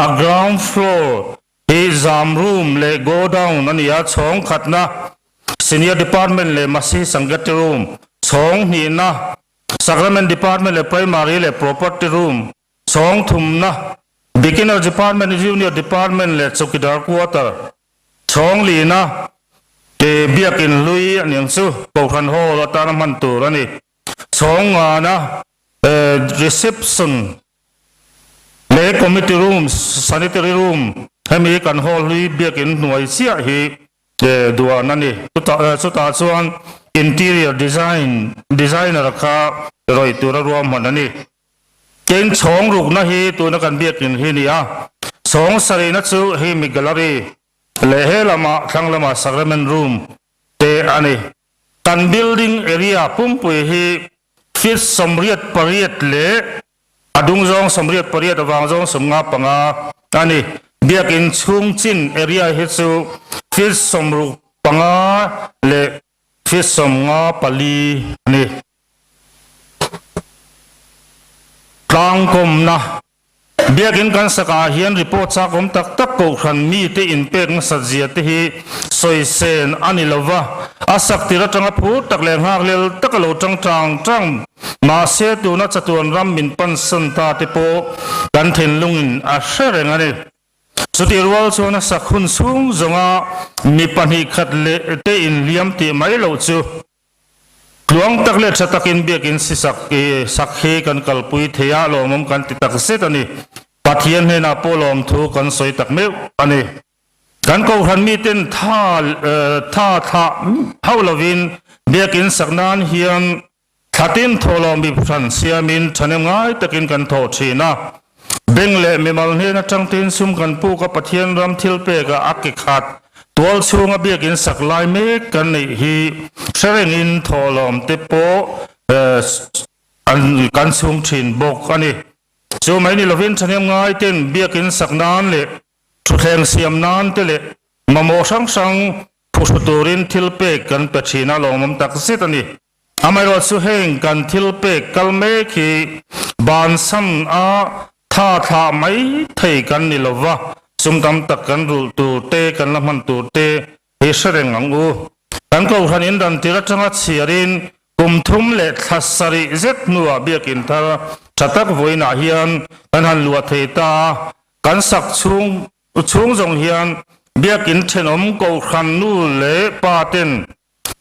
[SPEAKER 7] a ground floor Hi zam room leh godown a ni a, chhawng khatna Senior Department leh Masihi Sangati room, chhawng hnihna Sacrament Department leh Primary leh Property room, chhawng thumna Beginner Department, Junior Department leh Chowkidar Quarter, chhawng lina Biakin hlui a niang chu Kohhran Hall atana hman tur a ni, chhawng ngana Reception Leh committee room, sanitary room hemi kan hall hlui biakin hnuai chiah hi duan a ni. Chutah chuan interior design designer kha rawih tura ruahman a ni. Tin, chhawng rukna hi tuna kan biakin hi ni a, chhawng sarihna chu hei mi gallery leh he lamah thlang lamah sacrament room te a ni. Kan building area pumpui hi feet 88 leh a dung zawng 88 a vang zawng 55 a ni. Biakin chhung chin area hi chu feet 65 leh feet 54 a ni. Tlangkawmna. Biakinn kan sakah hian report chak awm tak tak kohhran mite inpek nasat zia te hi sawi sen a ni lova, a sak tir atanga phur tak leh nghakhlel taka lo tang tang tang mahse tuna chatuan ram min pansan ta te pawh kan thinlungin a hre reng a ni. Chutih rual chuan a sak hun chhung zawnga mi pahnih khat leh te inhliam tih mai loh chu Tluang tak leh tha takin biakin si sak i sak hi kan kalpui thei a, lawmawm kan ti tak zet a ni. Pathian hnenah pawh lawmthu kan sawi tak meuh a ni. Kan kohhran miten tha tha thlah hauh lovin biakin sak nan hian thlatin thawhlawm mi hran siamin thahnem ngai takin kan thawh thin a. Beng leh mimal hnen atang tein sum kan puk a, Pathian ram thil pekah a ke khat Tual chhunga biakin sak lai mek kan neih hi hre rengin thawhlawm te pawh kan chhung thin bawk a ni. Chu mai ni lovin thahnem ngai ten biakin sak nan leh thutthleng siam nan te leh mamawh hrang hrang phuhru turin thil pek kan pe thin a lawmawm tak zet a ni. Amaherawhchu chu heng kan thil pek kal mek hi bansan a tha thlah mai thei kan ni lo va, sum tam tak kan rulh tur te, kan la hman tur te hi hre reng ang u. Kan kohhran in dan tir atanga chhiarin kum thum leh thla sarih zet hnuah biakin thar tha tak vawiinah hian kan han luah thei ta a, kan sak chhung chhung zawng hian biakin thenawm kohhran nu leh pa ten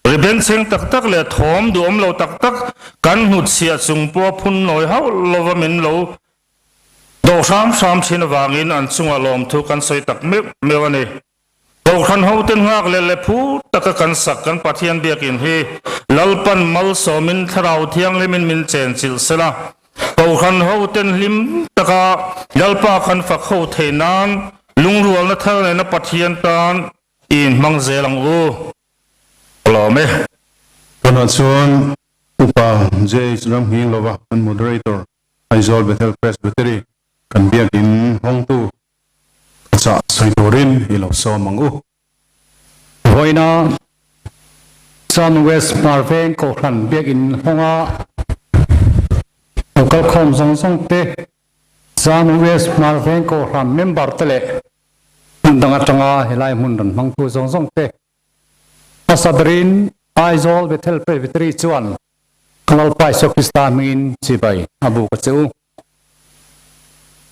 [SPEAKER 7] Ri bengchheng tak tak leh thawm duhawm lo tak tak kan hnutchhiah chung pawh phun nawi hauh lova min lo dawh hram hram thin avangin an chungah lawmthu kan sawi tak meuh meuh a ni. Kohhran hoten nghak leh leh phur taka kan sak kan Pathian biakin hi Lalpan malsawmin Thlarau Thianghlimin min chenchilh sela, Kohhran hoten hlim taka Lalpa kan fak ho theih nan lungrualna thar nena Pathian tan i inhmang zel ang u. Lawm e.
[SPEAKER 5] Tunah chuan Upa JH Ramnghinglova kan Moderator Aizawl Bethel Presbytery kan biakin hawngtu chah sawi turin i lo sawm ang u.
[SPEAKER 2] Vawiina Sun West Hmarveng Kohhran biakin hawnga lo kalkhawm zawng zawng te, Sun West Hmarveng Kohhran member te leh hmun dang atanga helai hmun rawn hmangtu zawng zawng te Hmasa berin Aizawl Bethel Presbytery chuan Lalpa Isua Krista hmingin chibai a buk a che u.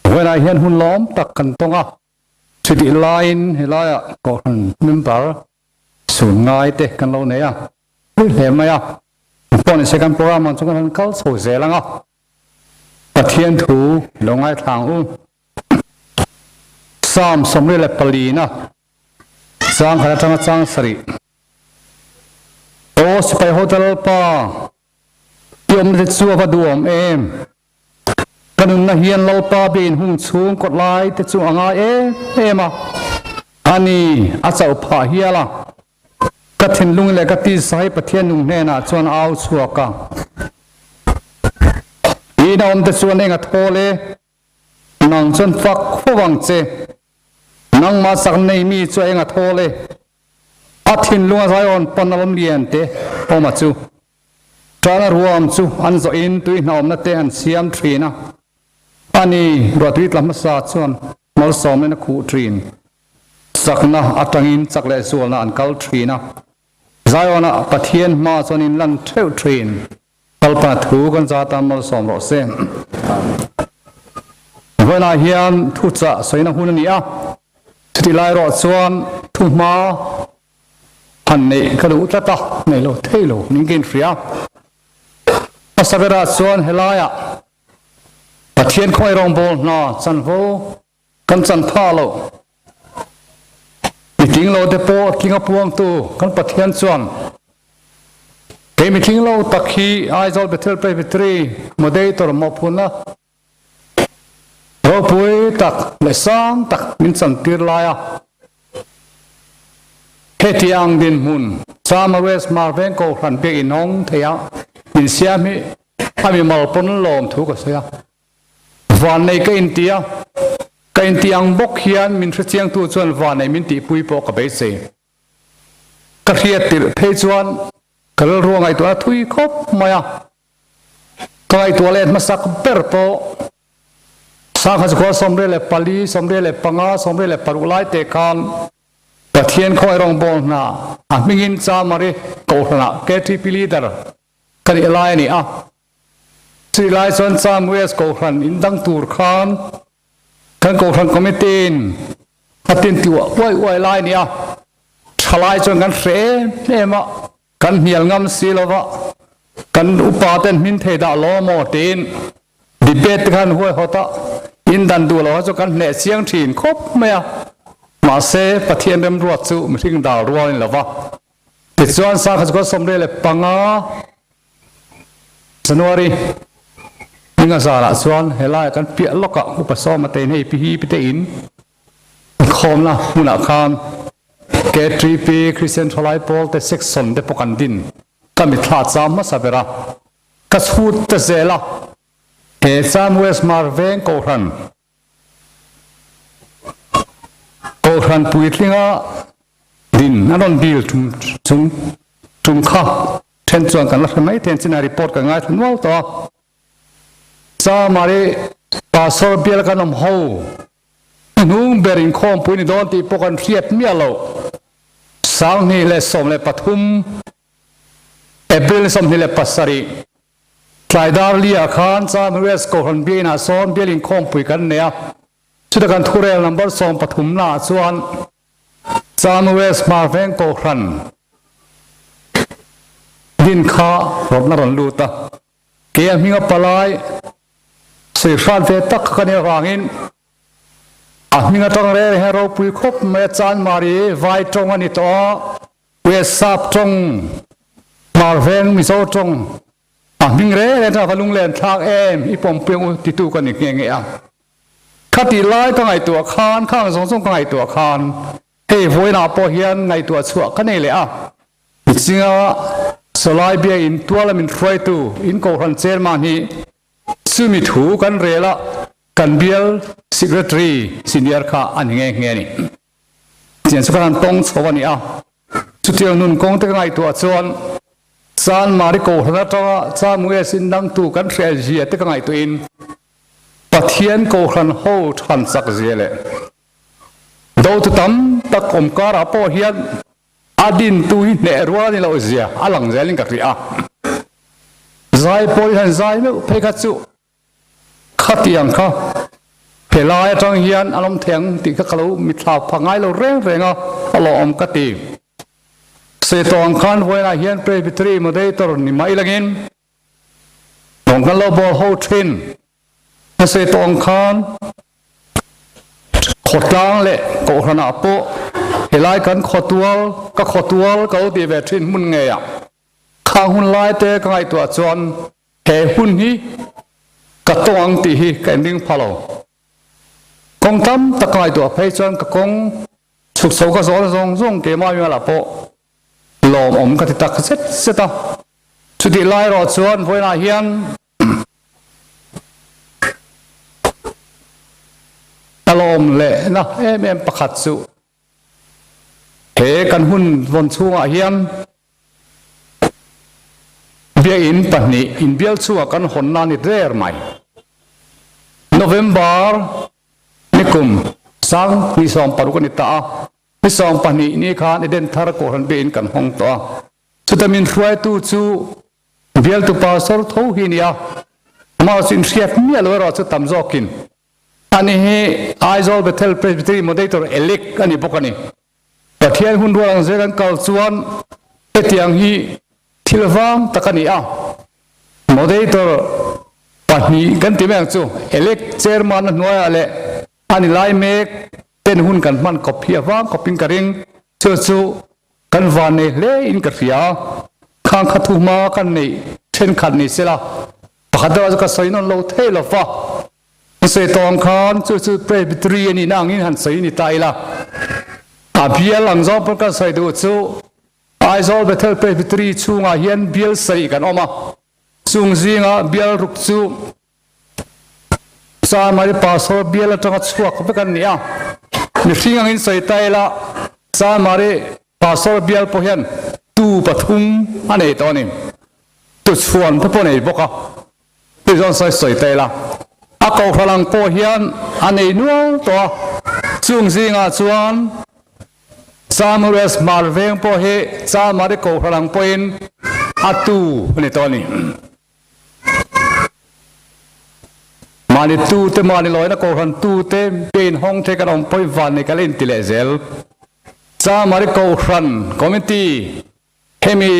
[SPEAKER 2] Vawiinah hian hun lawm tak kan tawng a, chutih laiin helaiah Kohhran member sun ngai te kan lo nei a, pui hle mai a. Pawh nise kan program ang chu kan han kal chho zel ang a, Pathian thu lo ngaithla ang u. Psalm 24 na Chang khat atanga chang sarih. Aw sipai ho Lalpa, i awmna te chu a va duhawm em! Ka nunna hian Lalpa biain hung chhung kawt lai te chu a ngai em em a, a ni, a chauh phah hial a. Ka thinlung leh ka tisa hi Pathian nung hnenah chuan a au chhuak a. Ina awm te chuan eng a thawl e? Nang chuan fak fo ang che. Nangmah sak nei mi chu a eng a thawl e. A thinlung a zaiawn pawn a lawm lian te awm a chu. Tana ruam chu an zawh in tui hnawmna te an siam thin a. Ani ruahtui tla hmasa chuan malsawmna in a khuh thin. Chakna atangin chak leh zualna an kal thin a. Zaiawnah Pathian hma chuan in lan theuh thin. Kalpana thu kan za tan malsawm rawh se. Vawiinah hian thuchah sawina hun a ni a, chutih lai erawh chuan thu hma han neih ka duh tlat a, neih lo thei lo ning ka inhria. Hmasa berah chuan helaiah Pathian khawngaih rawngbâwl hna chanvo Kan chan pha lo. Mitling lo te pawh tling a puangtu kan Pathian chuan kei mitling lo tak hi Aizawl Bethel Presbytery Moderator mawhphurhna ropui tak leh sang tak min chantir lai a. Hetiang dinhmun Chama West Marveng Kohhran biak inhawng thei a min siam hi a mimal pawn lawm thu ka sawi a. Vannei ka inti a, ka inti ang bawk hian min hrechiangtu chuan vannei min tihpui pawh ka beisei. Ka hriat tirh phei chuan ka rilru a ngaihtuah a thui khawp mai a, ka ngaihtuah let hmasak ber pawh. Sangkhat 24, 25, 26 lai te khan Pathian khawi rawngbawl hna a hmingin Chamari Kohhranah KTP Leader ka nih lai a ni a. Chutih lai chuan Cham West Kohhran in dang tur khan kan Kohhran Committee in a tin ti uai uai lai a ni a. Tha lai chuan kan hre em em a, kan hnial ngam si lo va, kan upa ten hmin thei dah law maw tiin debate te khan huaihawt a, in dan duh lo kha chu kan hneh chiang thin khawp mai a, mahse Pathian remruat chu mihring dal rual a ni lo va. Tichuan Sangkhat 15 January ninga zarah chuan helaiah kan piah lawkah upa sawma te in hei pi hi pi te in Inkhawmna hmunah khan KTP Christian Thalai Pawl te section te pawh kan din. Ka mitthla cham hmasa ber a, ka chhut ta zel a. He Cham West Mar veng Kohhran Kohhran puitlinga din an rawn dil tum chung tum kha then chuan kan la hre mai thei an chinah report kan ngaithla nual tawh a. Chamari Pastor bial kan awm ho hnung ber inkhawmpui ni dawn tih pawh kan hriat miah loh. 2013 April 27 tlai dar li ah khan Cham US Kohhran Biain ah sawn bial inkhawmpui kan nei a, chuta kan thurel number 13 na ah chuan Cham US Hmarveng Kohhran din kha rawtna rawn lut a. Kei a hminga palai sawi hrat ve tak kha ka nih avangin a hming atang reng hian ropui khawp mai a Chanmari vai tawng a ni tawh a, West Sap tawng, Hmar veng Mizo tawng a hming reng reng atanga va lunglen thlak em i pawmpui ang u titu ka ni nghe nghe a. Khatih lai ka ngaihtuah khan, khang zawng zawng ka ngaihtuah khan hei vawiinah pawh hian ngaihtuah chhuah ka nei leh a. Zinga Sawlai bia in tuala min hruaitu in Kohhran Chairman hi chumi thu kan rel a, kan bial Secretary Senior kha a ni nghe nghe a ni. Chian chu kan han tawng chho a ni a, chutiang nun kawng te ka ngaihtuah chuan Chanmari Kohhran atanga Chamues in dangtu kan hriat zia te ka ngaihtuahin Pathian Kohhran ho than chak zia leh dotu tam tak awm karah pawh hian A dintu hi hneh rual a ni loh zia a lang zelin ka hria a. Zai pawh hi han zai meuh phei kha chu khatiang kha helai atang hian an awm thei ang tih kha ka lo mitthla pha ngai lo reng reng a, a lawmawm ka ti. Setawng khan vawiinah hian Presbytery Moderator ni mai langin lawng kan lo bawl ho thin. Hmasa tawng khan khawtlang leh kohhranah pawh helai kan khawtual ka khawtual ka lo ti ve thin hmun ngeiah khang hun lai te ka ngaihtuah chuan he hun hi ka tawng ang tih hi ka inring pha lo. Kawng tam tak ka ngaihtuah phei chuan ka kawng chhuk chho ka zawn zawng zawng keimah mialah pawh lawmawm ka ti tak zet zet a. Chutih lai erawh chuan vawiinah hian A lawm lehna em em pakhat chu he kan hun vawn chhungah hian biakinn pahnih inbial chungah kan hawnna a ni der mai. November nikum 2016 a ni ta a, ni 12 ni khan Eden Thar Kohhran biakinn kan hawng tawh a. Chuta min hruaitu chu Bialtu pastor tho hi nia, amah chu inhriat miah lo erawh chu tam zawkin ani hi Aizawl Bethel Presbytery Moderator elect a ni bawk a ni. Pathian hun rual ang zel an kal chuan hetiang hi thil vang tak a ni a, Moderator pahnih kan ti mai ang chu, elect chairman a hnuaiah leh a ni lai mek ten hun kan hman kawp hi a vang khawpin ka ring, chu chu Kan van nei hle in ka hria a, khang kha thu hma kan neih thenkhat ni sela, pakhat erawh chu ka sawi nawn lo thei lo va, an sawi tawh ang khan chu chu Presbytery a nihna angin han sawi ni ta ila, a bial ang zawng pawn kan sawi duh chu Aizawl Bethel Presbytery chhungah hian bial sarih kan awm a, chung zinga bial ruk chu Chamari Pastor bial atanga chhuak vek an ni a, mihring angin sawi ta ila Chamari Pastor bial pawh hian tu pathum a nei tawh a ni, tuchhuan te pawh a nei bawk a, tih zawng sawi sawi ta ila. A kohhran ang pawh hian a nei nual tawh a, chung zingah chuan Samuel Hmar veng pawh hi Chamari kohhran ang pawhin a tu a ni tawh a ni. Mahni tute, mahni lawina kohhran tute biain hawng thei kan awm pawhin van nei kan la inti leh zel. Chamari kohhran committee hemi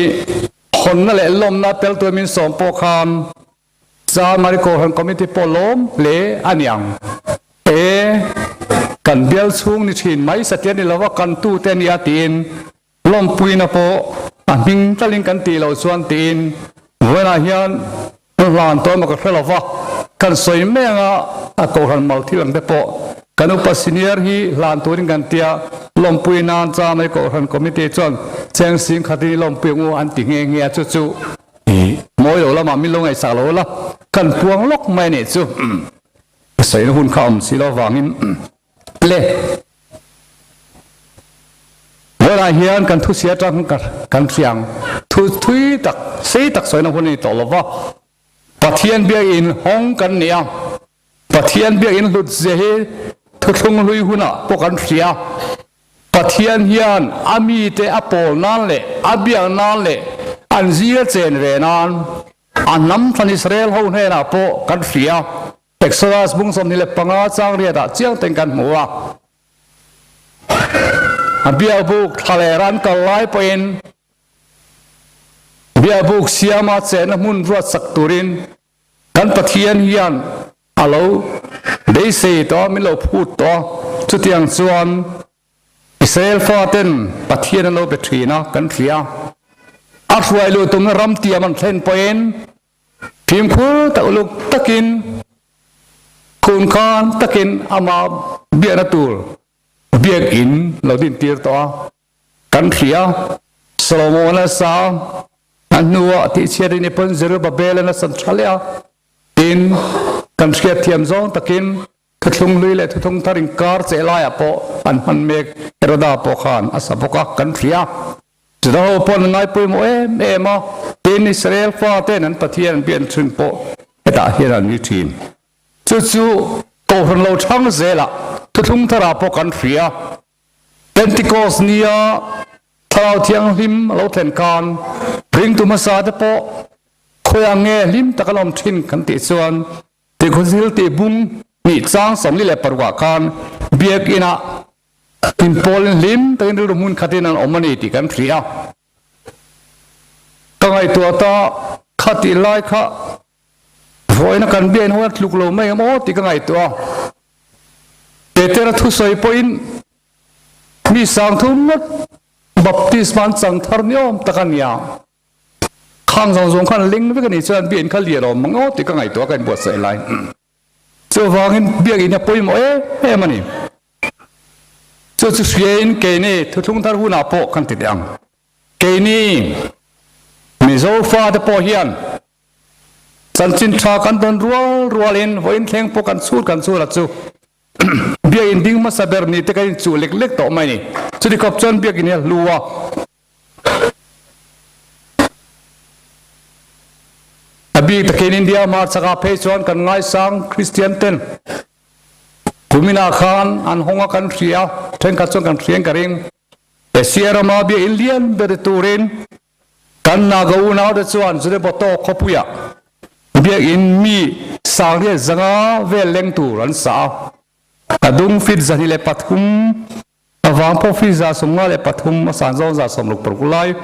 [SPEAKER 2] hawnna leh lawmna tel tuin min sawm pawh khan Chamari kohhran committee pawh lawm hle a ni ang. E, kan bial chhung ni thin mai satliah ni lova kan tute a nia tiin Lawmpuina pawh a hming talin kan tih loh chuan tiin vawiinah hian hlan tawh emaw ka hre lo va, kan sawi mai anga a kohhran mal thil ang te pawh kan upa senior hi hlan turin kan tia lawmpui nan chamai kohhran committee chuan cheng sing khatin i lawmpui ang u an ti nghe nghe a chu chu mawi lo lamah min lo ngaihsak lo la kan puang lawk mai a nih chu sawina hun kha awm si lo vangin Le. Vawilah hian kan thusia atang kan hriang thu thui tak sei tak sawina hun a ni tawh lo va. Pathian biakinn hawng kan ni a, Pathian biakinn hlut zia hi thuthlung hlui hunah pawh kan hria. Pathian hian a mite a pawl nan leh a biak nan leh an zir chen ve nan a hnam thlan Israel ho hnenah pawh kan hria. Exodus bung 25 chang riatah chiang ten kan hmu a. A biakbuk thlaler an kal lai pawhin biakbuk siama chenna hmun ruatsak turin kan Pathian hian a lo beisei tawh a, min lo phut tawh a. Chutiang chuan Israel faten Pathian an lo be thin a, kan hria. A hruai luh tumna ram tiam an thlen pawhin Fimkhur tak uluk takin khunkhan takin ama biakna tur biakinn lo dintir tawh a, kan hria. Solomon a sa a hnuah tihchhiat in i pawn Zerubbabel in a san tha leh a, tin kan hriatthiam zawng takin thuthlung hlui leh thuthlung thar inkar cheh laiah pawh an hman mek Heroda pawh khan a sa bawk a, kan hria. Juda ho pawh an ngai pawimawh em em a, tin Israel faten an Pathian an biak thin pawh hetah hian an ni thin. Chu chu Kohhran lo thang zelah thuthlung tharah pawh kan hria. Pentecost nia Thlarau Thianghlim a lo thlen khan ringtu hmasa te pawh khawiah nge hlim tak an awm thin kan tih chuan Tikhawzil tih bung hnih chang 46 ah khan biakinah Inpawlin hlim takin rilru hmun khatin an awm a ni tih kan hria. Ka ngaihtuah ta kha tih lai kha vawiina kan biain ho a tluk lo mai em aw tih ka ngaihtuah a. Petera thusawi pawhin mi sangthum ngawt baptisma an chang thar ni awm tak a nia. Khang zawng zawng khan ling vek a nih chuan biain kha lian awm mang aw tih ka ngaihtuah a ka inbuatsaih lai. Chuvangin biakinn a pawimawh em em a ni. Chu chu hriain keini thuthlung thar hunah pawh kan ti teh ang. Keini Mizo fate pawh hian chanchin tha kan dawn rual rualin vawiin thleng pawh kan chhut kan chhut a chu biakinn ding hmasa ber ni te kan inchuh lek lek tawh mai a ni. Chuti khawp chuan biakinn hi a hlu a. A bik takin India hmarchakah phei chuan kan ngaisang Kristian ten kuminah khan an hawng a kan hria, thenkhat chuan kan hriang ka ring. Asia rama biakinn lian ber turin kan Naga unaute chuan Zunebawtaw khawpuiah biakinn mi sangriat zanga vel leng tur an sa a, a dung fit 203 A vang pawh fee 53 a san zawng 66 lai.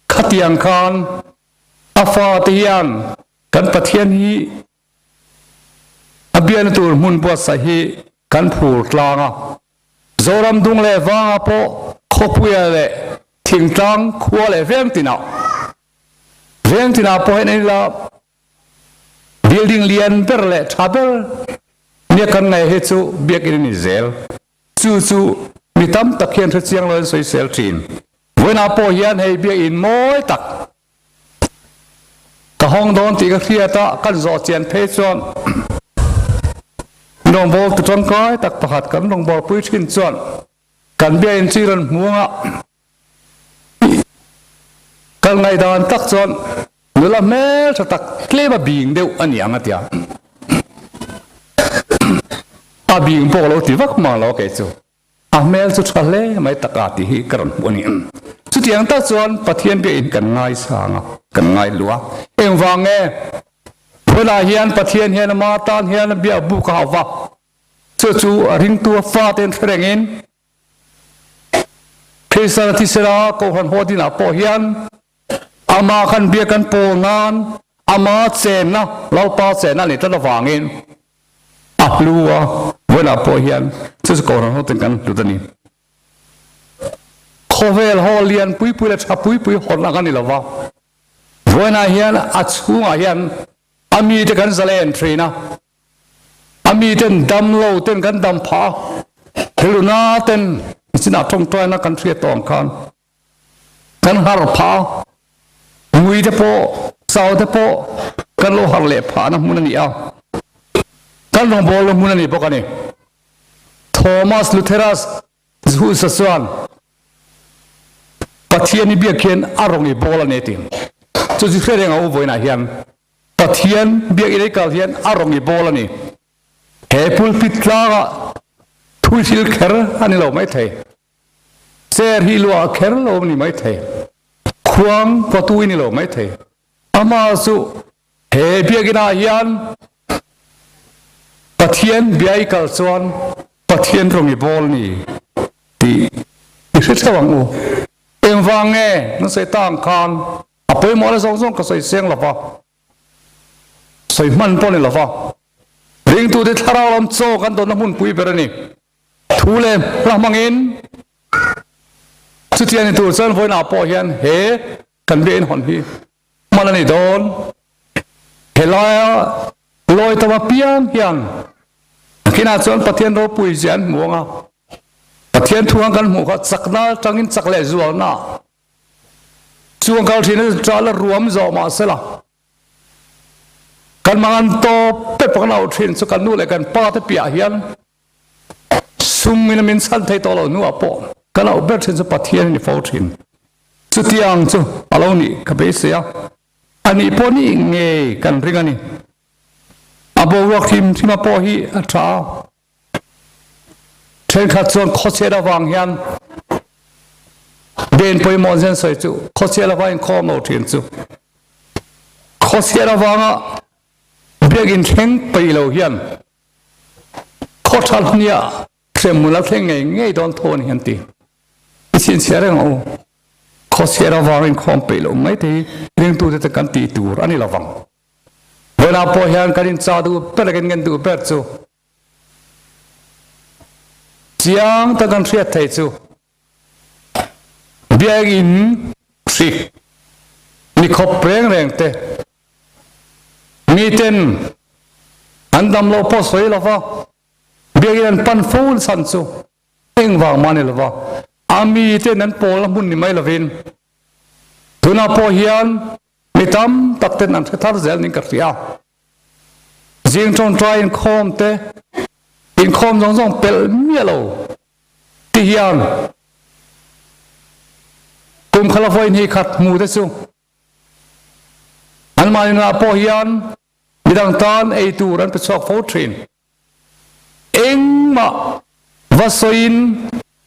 [SPEAKER 2] Khatiang khan a fate hian kan Pathian hi a biakna tur hmun buatsaih hi kan phur tlang a. Zoram dung leh vangah pawh khawpuia leh thingtlang khua leh veng tinah veng tinah pawh hian en ila building lian ber leh tha ber nia kan ngaih hi chu biakinn a ni zel. Chu chu mi tam tak hian hre chiang lo an sawisel thin. Vawiinah pawh hian hei biakinn mawi tak ka hawng dawn tih ka hriat a, kan zawh chian phei chuan rawngbâwl tu tangkai tak pakhat kan rawngbâwlpui thin chuan kan biakinn chu i rawn hmu ang a, kal ngaihdan tak chuan nula hmeltha tak tlem a bing deuh a ni ang a ti a.
[SPEAKER 8] A bing pawh lo ti vak mang lo kei chu. A hmel chu tha hle mai tak a tih hi ka rawn hmuh a ni. Chutiang tak chuan Pathian biakin kan ngaisang a, kan ngaihlu a. Engvang nge? Vawilah hian Pathian hian ama tan hian a biak buk a hauh va, chu chu a ringtu a fate'n hre rengin Kristian a thisela Kohhran haw dinah pawh hian ama khan biak kan pawl nan ama chenna Lalpa chenna a nih tlat avangin a hlu a, vawilah pawh hian chu chu Kohhran hoten kan hlut a ni. Khawvel haw lian pui pui leh tha pui pui hawn ang a ni lova, vawiinah hian a chhungah hian a mite kan zalen thin a, A miten dam lo ten kan dam phah a, rilruna ten nichinah tawngtaina kan hriat tawh ang khan kan har phah a, ngui te pawh chau te pawh kan lo har leh phahna hmun a ni a, kan rawngbawlna hmun a ni bawk a ni. Thomas Lutheras Zhusa chuan Pathian i biak hian a rawng i bawl a ni a ti. Chu chu hre reng a u vawiinah hian Pathian biakinn ei kal hian a rawng i bawl a ni. He pulpit tlangah thui thil kher a ni lo maithei. Chair hi luah kher lo a ni maithei. Khuang pawtu i ni lo maithei. Amah chu he biakinah hian Pathian bia i kal chuan Pathian rawng i bawl ni tih i hre theuh ang u. Engvang nge nan sawi ta ang khan A pawimawhna zawng zawng ka sawi seng lova, sawi hman pawh ni lova, ringtute thlarau lam chaw kan dawnna hmunpui ber a ni. Thu leh hla hmangin chutiang ni tur chuan vawiinah pawh hian he kan biakinn hawn hi hman a ni dawn. Helaia lawi tam apiang hian nakinah chuan Pathian ropui zia an hmu ang a, Pathian thu ang kan hmuh kha chakna atangin chak leh zualna Chuang kal thin a ṭah la ruam zawh mah sela kan mangan tawp te pakhat auh thin chu kan nu leh kan pa te piah hian sum in a min chhan thei tawh lo hnuah pawh kan auh ber thin chu Pathian a ni fo thin. Chutiang chu a lo nih ka beisei a, a nih pawh nih ngei kan ring a ni. A boruak hrim hrima pawh hi a ṭha a. Thenkhat chuan khawchhiat avang hian den pawimawh zen sawi chu khawchhiat avang inkhawm lo thin chu khawchhiat avanga biakinn thleng peih lo hian khaw tha hnia hremhmun a thleng ngei ngei dawn tho a ni an ti. I chhinchhiah reng ang u. Khawchhiat avang inkhawm peih loh mai te hi ringtute te kan tih tur a ni lovang. Vawiinah pawh hian kan inchah duh ber leh kan ngen duh ber chu Chiang tak kan hriat thei chu biakinn hrik ni khawp reng reng te miten an dam loh pawh sawi lova biakinn an pan fo chhan chu engvang mah ni lova a miten an pawlna hmun ni mai lovin tunah pawh hian mi tam tak ten an hre thar zel ning ka hria. Zing ṭawngṭai inkhawm te, inkhawm zawng zawng pelh miah lo ti hian kum khala vawi hnih khat hmu te chu anmahni nunah pawh hian midang tan ei tur an pe chhuak fo ṭhin. Engmah va sawiin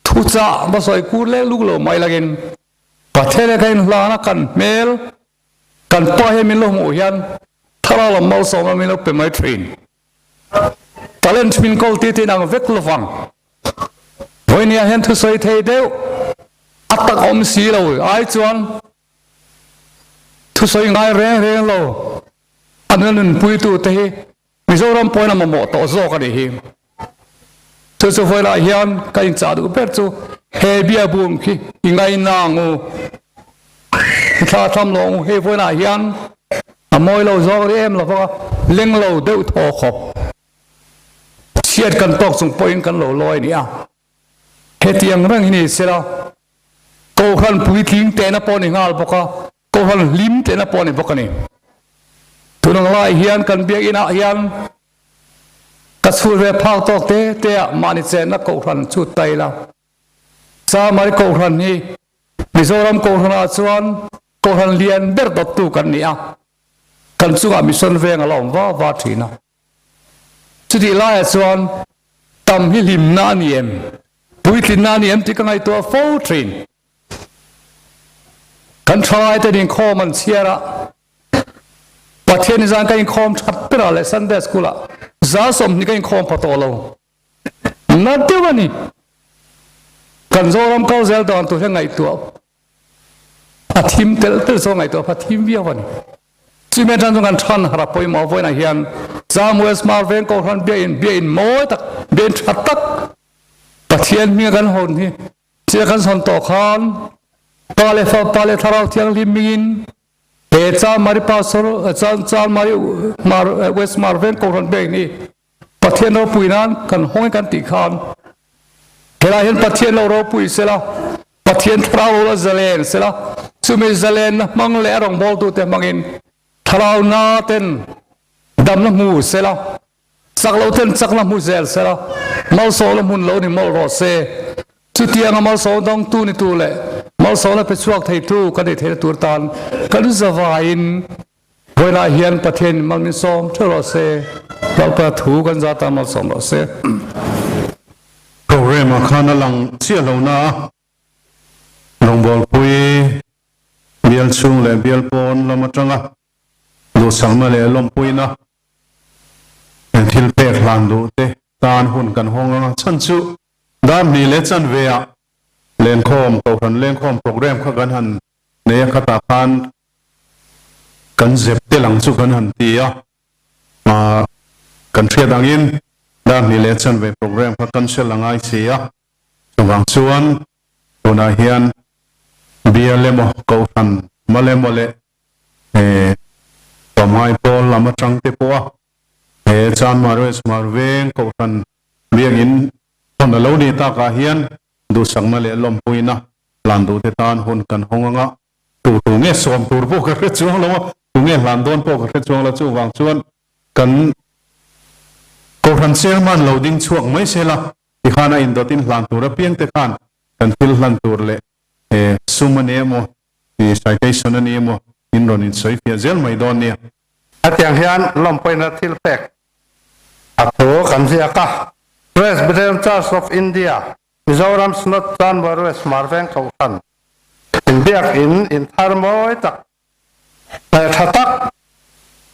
[SPEAKER 8] thuchah va sawi kur lek luk lo mai lakin Pathian he ka inhlana kan hmel Kan pa hi min lo hmuh hian thlarau lam malsawmna min lo pe mai thin. Talent min kawl ti te inang vek lovang. Vawinia hian thusawi thei deuh a tak awm si lo ai chuan thusawi ngai reng reng lo a nuna nunpuitu te hi Mizoram pawhin a mamawh tawh zawk a nih hi. Chu chu vawilah hian ka inchah duh ber chu he biabum khi i ngaina ang u, i thla tham lo ang u. Hei vawilah hian a mawi lo zawk rih em lova leng lo deuh thaw khawp chhiat kan tawk chung pawhin kan lo lawi a ni a. Hetiang reng hi ni sela Kohhran puitling tehna pawh a ni nghal bawk a. Kohhran hlim tehna pawh a ni bawk a ni. Tun ang lai hian kan biakinah hian ka chhul ve phak tawk te te ah mahni chenna kohhran chu ta ila. Chamari kohhran hi Mizoram kohhran ah chuan kohhran lian ber dawttu kan ni a, kan chungah mission veng a la awm va va thin a. Chutih laiah chuan. Tam hi hlimna a ni em? Puitlinna a ni em tih ka ngaihtuah fo thin. Kan thalaite inkhawm an chhiar a, Pathian zan ka inkhawm that ber ah leh Sunday school ah za 20 ka inkhawm pha tawh lo. Na deuh a ni. Kan Zoram kal zel dan tur hian ngaihtuah a thim telh telh zawk ngaihtuah kha thim viau a ni. Chumi atang chuan kan than harh a pawimawh vawiinah hian Samuel Smar veng Kohhran biain biain mawi tak biain tha tak Pathian hminga kan hawn hi chia kan sawn tawh khan Pa leh Fapa leh Thlarau Thianghlim hmingin he Chanmari Pastor Chanmari West Mar veng Kohhran biain hi Pathian ropui nan kan hawng kan tih khan helai hian Pathian lo ropui sela Pathian thlarau lo zalen sela chumi zalenna hmang leh a rawngbawltute hmangin thlarau na ten damna hmu sela chak lo ten chakna hmu zel sela malsawmna hmun lo ni mawlh rawh se chutianga malsawm dawngtu ni tu leh malsawmna pe chhuak theitu kan nih theihna tur tan kan zavaiin Vawiinah hian Pathian in mal min sawm theuh rawh se, Lalpa thu kan zat a mal sawm rawh se.
[SPEAKER 5] Programme ah khan a lang chiah lo na a, rawngbawlpui bial chhung leh bial pawn lam atanga duhsakna leh lawmpuina thil pek hlan duh te tan hun kan hawng anga chhan chu dar hnih leh chanve ah lenkhawm kohhran lenkhawm programme kha kan han nei a khatah khan kan zep te lang chu kan han ti a, kan hriat angin dar hnih leh chanve programme kha cancel a ngai si a, chuvang chuan tunah hian bial emaw kohhran mal emaw leh tlawmngai pawl lam atang te pawh a he Chanmar West Hmar Veng kohhran biakin hawn a lo nih takah hian duhsakna leh lawmpuina hlan duhte tan hun kan hawng anga Tu tu nge sawm tur pawh ka hre chuang lo a, tu nge hlan dawn pawh ka hre chuang lo, chuvang chuan kan Kohhran Chairman lo ding chhuak mai se la, tikhan a indawtin hlan tur apiang te khan kan thil hlan tur leh sum a ni emaw, citation a ni emaw in rawn insawi fiah zel mai dawn nia.
[SPEAKER 9] Hetiang hian lawmpuina thil pek a thu kan ziak a, Presbyterian Church of India, Mizoram Synod Chanmar West Hmar Veng Kohhran inbiak in inthar mawi tak leh tha tak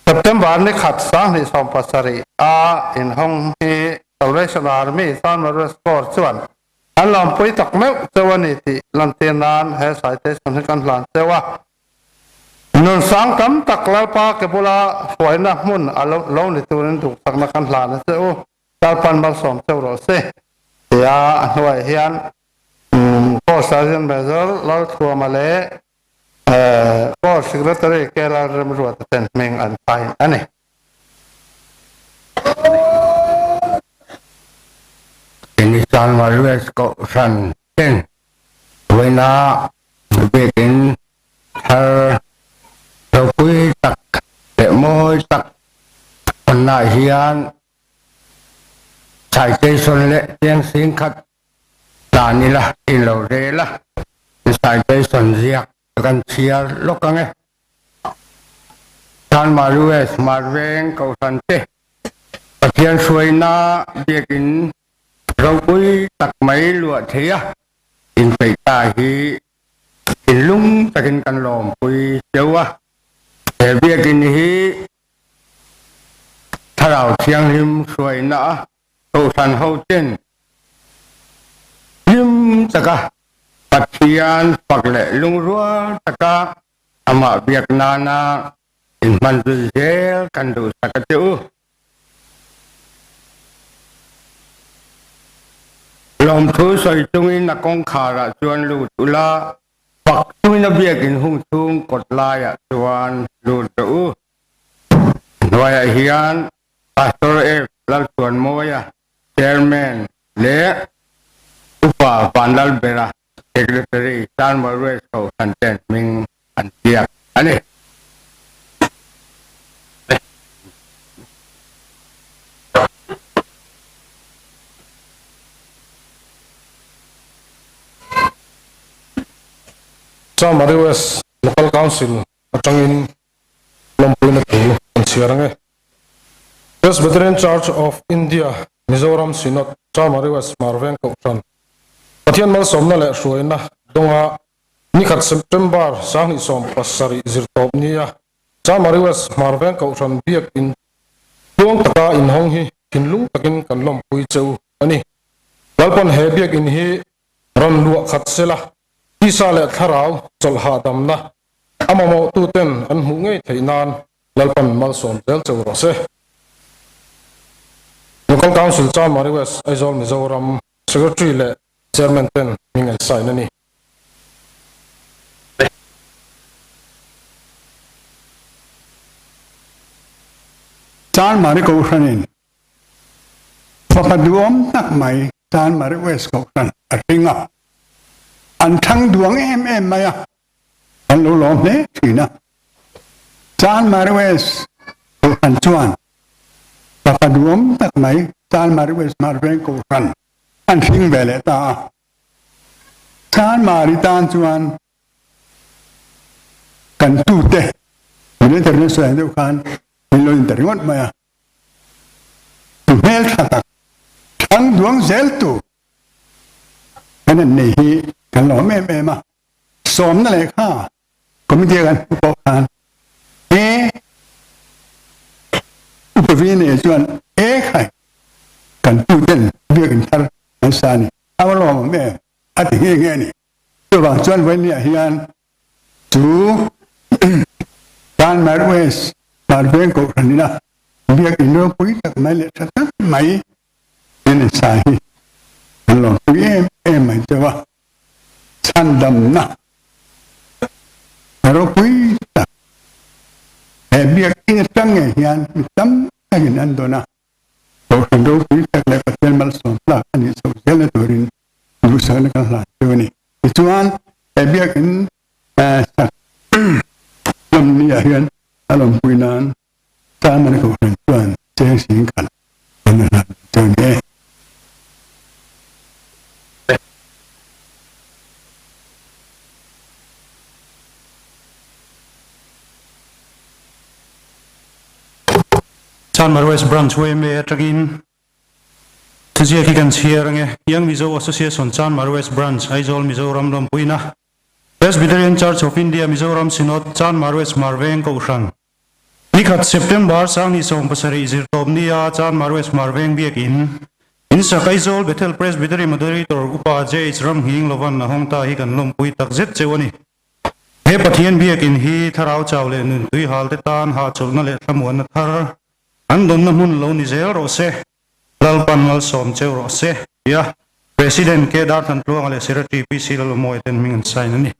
[SPEAKER 9] September ni khat 2017 a inhawng hi Salvation Army Chanmar West Corps chuan an lawmpui tak meuh cheu a ni tih lantir nan he citation hi kan hlan cheu a. Nun sang tam tak Lalpa ke bula hruaina hmun a lo ni turin duhsakna kan hlan a che u. Lalpan malsawm cheu rawh se tia a hnuaiah hian Corps Sergeant Major Lalthuama leh Corps Secretary K Lalremruata ten hming an sign a ni.
[SPEAKER 10] Kenistan Warriors Kohhran ten vawiina biakin thar ropui tak leh mawi tak hawnnaah hian Citation leh chiang sing khat dan ila in lo rel a, citation ziak kan chhiar lawk ang e. San Marues Marveng Kohhran te Pathian hruaina biakin ropui tak mai luah thei a inpeih ta hi thinlung takin kan lawmpui cheu a. He biakin hi Thlarau Thianghlim hruaina a Kohhran hoten hlim taka Pathian fak leh lungrual taka amah biak nana inhman zui zel kan duhsak a che u. Lawmthu sawi chungin a kawngkharah chuan lut ula, fak chungin a biakin hung chhung kawt laiah chuan lut rawh u. Hnuaiah hian Pastor F. Lalchhuanmawia, Chairman, leh Upa Vanlalbera, Secretary, Chanmar West Kohhran ten hming an ziak a ni.
[SPEAKER 11] Chanmari West Local Council atangin lawmpuina thu kan chhiar ang e. Presbyterian Church of India. Mizoram Synod, Chamari West Hmarveng Kohhran, Pathian malsawmna leh hruaina dawnga nikhat September 2017 zirtawp nia Chamari West Hmarveng Kohhran biak in tluang taka inhawng hi thinlung takin kan lawmpui che u a ni. Lalpan he biak in hi rawn luah khat sela, tisa leh thlarau chawlh hahdamna a mamawhtuten an hmuh ngei theih nan Lalpan malsawm zel cheu rawh se. Local Council Chanmari West Aizawl Mizoram Secretary leh Chairman ten hming an sign a ni.
[SPEAKER 12] Chanmari Kohhranin fapa duhawm tak mai Chanmari West Kohhran a hring a, an thang duang em em mai a. Kan lo lawm hle thin a. Chanmari West Kohhran chuan fapa duhawm tak mai Chanmari West Hmarveng Kohhran an hring ve leh ta a. Chanmari tan chuan kan tute min interview sawi ang deuh khan min lo inter ringawt mai a. Tu hmel tha tak thlang duang zel tu kan an nei hi kan lawm em em a. Sawmna lehkha committee kan hmu pawh khan e upa vi nei chuan e khai kan tu ten biakin thar an sa ni a va lawm awm em a ti nghe nghe a ni. Chuvang chuan vawinia hian chu Tan Mar West Mar Veng Kohhran ina biakin ropui tak mai leh tha tak mai in an sa hi kan lawmpui em em mai chauh a. Chhandamna ropui tak he biakinn atang ngei hian mi tam takin an dawn a, Kohhran ropui tak leh Pathian malsawm tlak a nih chhoh zelna turin duhsakna kan hlan chu a ni. Tichuan, he biakinn sak hlawm ni ah hian a lawmpui nan Simon Kohhran chuan cheng sing khat an hlan chu a ni e.
[SPEAKER 13] Chanmar West Branch yma atangin thuziak hi kan chhiar ange. Young Mizo Association Chanmar West Branch Aizawl Mizoram lawmpuina Presbyterian Church of India Mizoram Synod Chanmar West Hmarveng Kohhran Nikhat September 2017 zirtawp nia Chanmar West Hmarveng biakin in sak Aizawl Bethel Presbytery Moderator Upa JH Ramnghing Lovan a hawng ta hi kan lawmpui tak zet cheu a ni. He Pathian biakin hi thlarau chau leh nuntui hal te tan hahchawlhna leh thlamuanna thar an dawnna hmun lo ni zel rawh se. Lalpan malsawm cheu rawh se tia President K Darthantluanga leh Secretary PC Lalawmawia ten hming an sign a ni.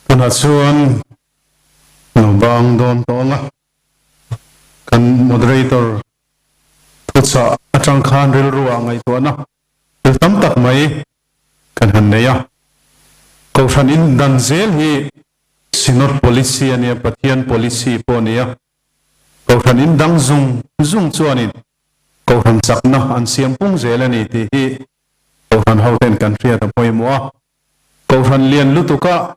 [SPEAKER 5] Tunah chuan lo bang dawn tawh ang a, kan moderator thuchah atang khan rilru ah ngaihtuahna thil tam tak mai kan han nei a. Kohhran in dan zel hi Synod policy a nia, Pathian policy pawh a nia. Kohhran in dang zung zung chuanin Kohhran chakna an siam pung zel a ni tih hi Kohhran hoten kan hriat a pawimawh a. Kohhran lian lutuka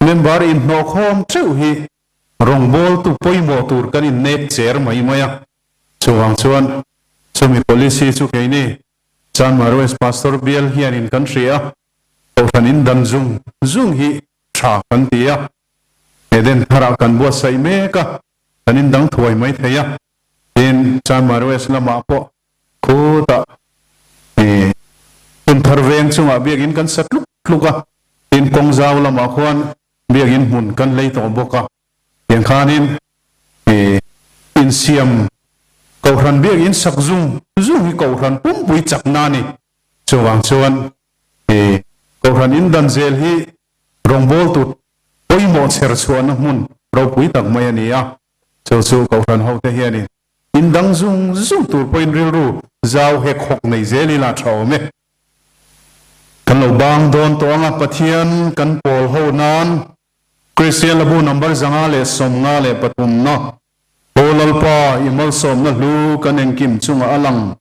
[SPEAKER 5] member inhnawhkhawm teuh hi rawngbawltu pawimawh tur kan innek cher mai mai a. Chuvang chuan chumi policy chu keini Chanmar West Pastor bial hianin kan hria a, Kohhran indan zung zung hi tha kan ti a. Eden tharah kan buatsaih mek a, kan indang thuai mai thei a. Tin, Chanmar West lamah pawh khutah ih hun thar veng chungah biakin kan sa tluk tluk a, tin kawng zau lamah khuan biakin hmun kan lei tawh bawk a. Tiang khanin ih insiam Kohhran biakin sak zung zung hi Kohhran pumpui chakna a ni. Chuvang chuan ih Kohhran indan zel hi rawngbawl tur pawimawh chher chhuahna hmun ropui tak mai a ni a. Chu chu Kohhran hote hianin in dang zung zung tur pawhin rilru zau hek hawk nei zel ila tha awm e. Kan lo bang dawn tawh ang a, Pathian kan pawl ho nan Kristian Labu number 553 na Aw Lalpa, i malsawmna hlu kan engkim chungah a lang,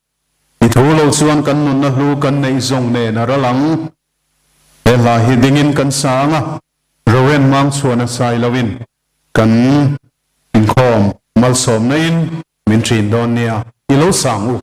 [SPEAKER 5] i thu lo chuan kan nunna hlu kan neih zawng nen a ral ang. He hla hi dingin kan sa ang a, Roren mang chhuan a sai loin. Kan inkhawm malsawmna in min thin dawn nia, i lo sang u.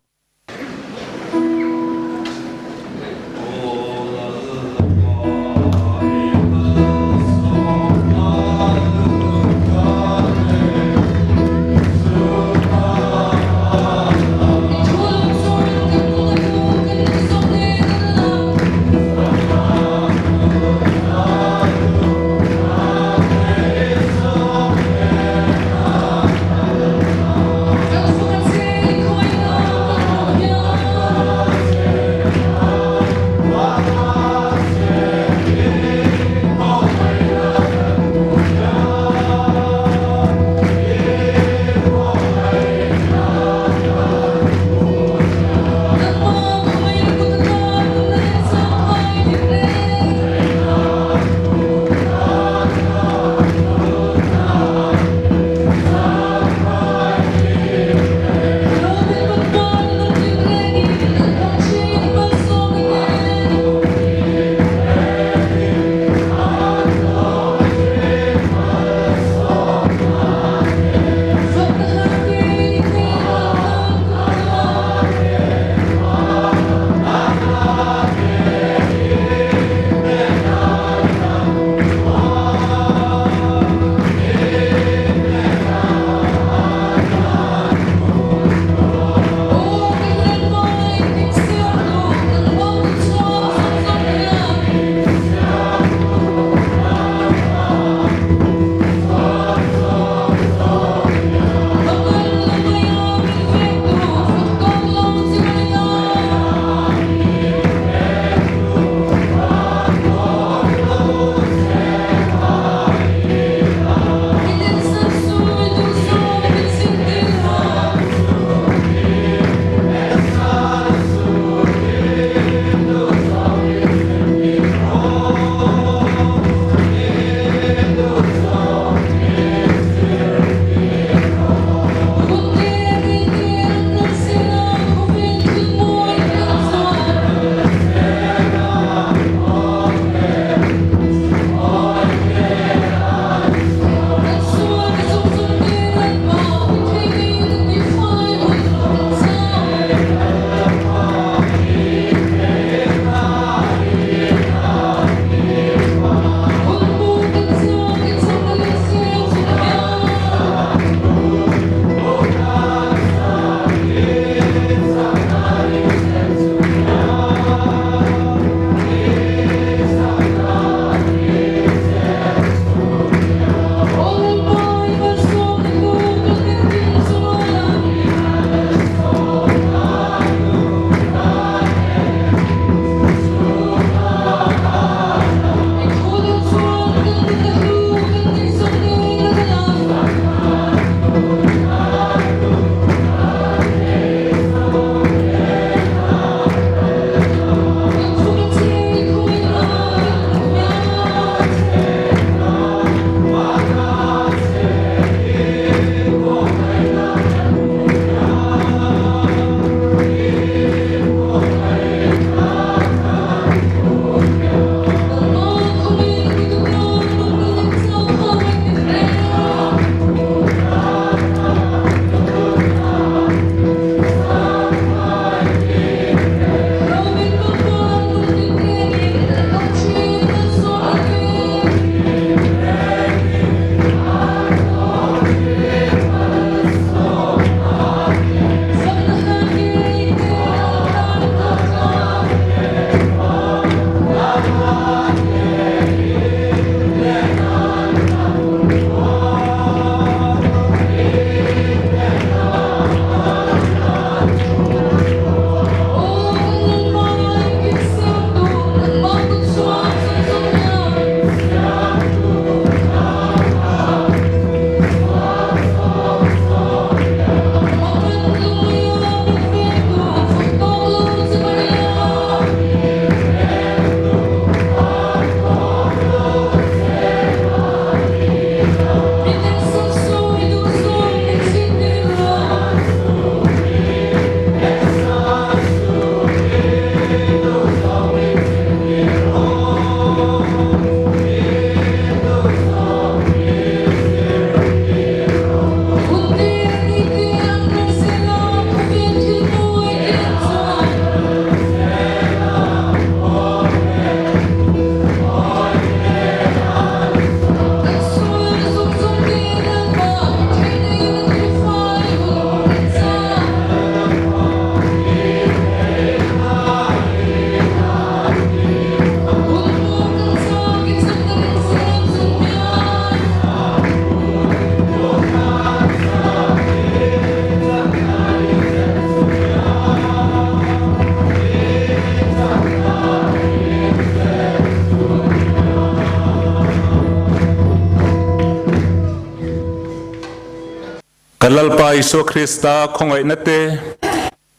[SPEAKER 14] Kan Lalpa Isua Krista khawngaihna te,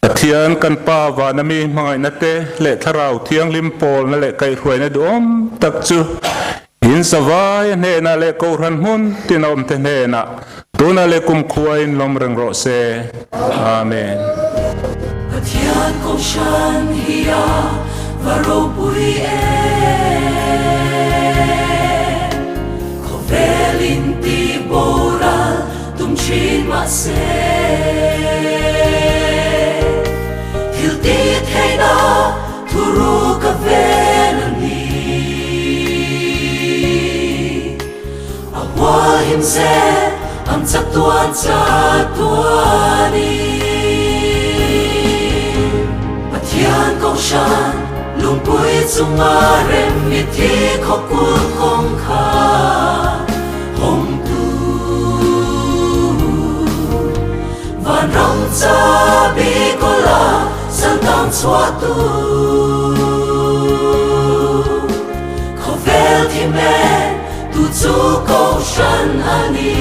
[SPEAKER 14] Pathian kan Pa vana mi hmangaihna te leh Thlarau Thianghlim pawlna leh kaihhruaina duhawm tak chu in zavai a hnenah leh Kohhran hmun tin a awmte hnenah tunah leh kumkhuain lawm reng rawh se. Amen.
[SPEAKER 4] Pathian Kohhran hi a va ropui em! Khawvel in ti boral tum thin mahse, thil ti theihna thuru ka ven a ni. A hualhim zel ang chatuan chatuanin. Pathian Kohhran lungpui chunga rem mithi khawkul kawngkhar hawngtu. Vanram chabi kawla santang chhuahtu. Khawvel thi men tu chu Kohhran a ni.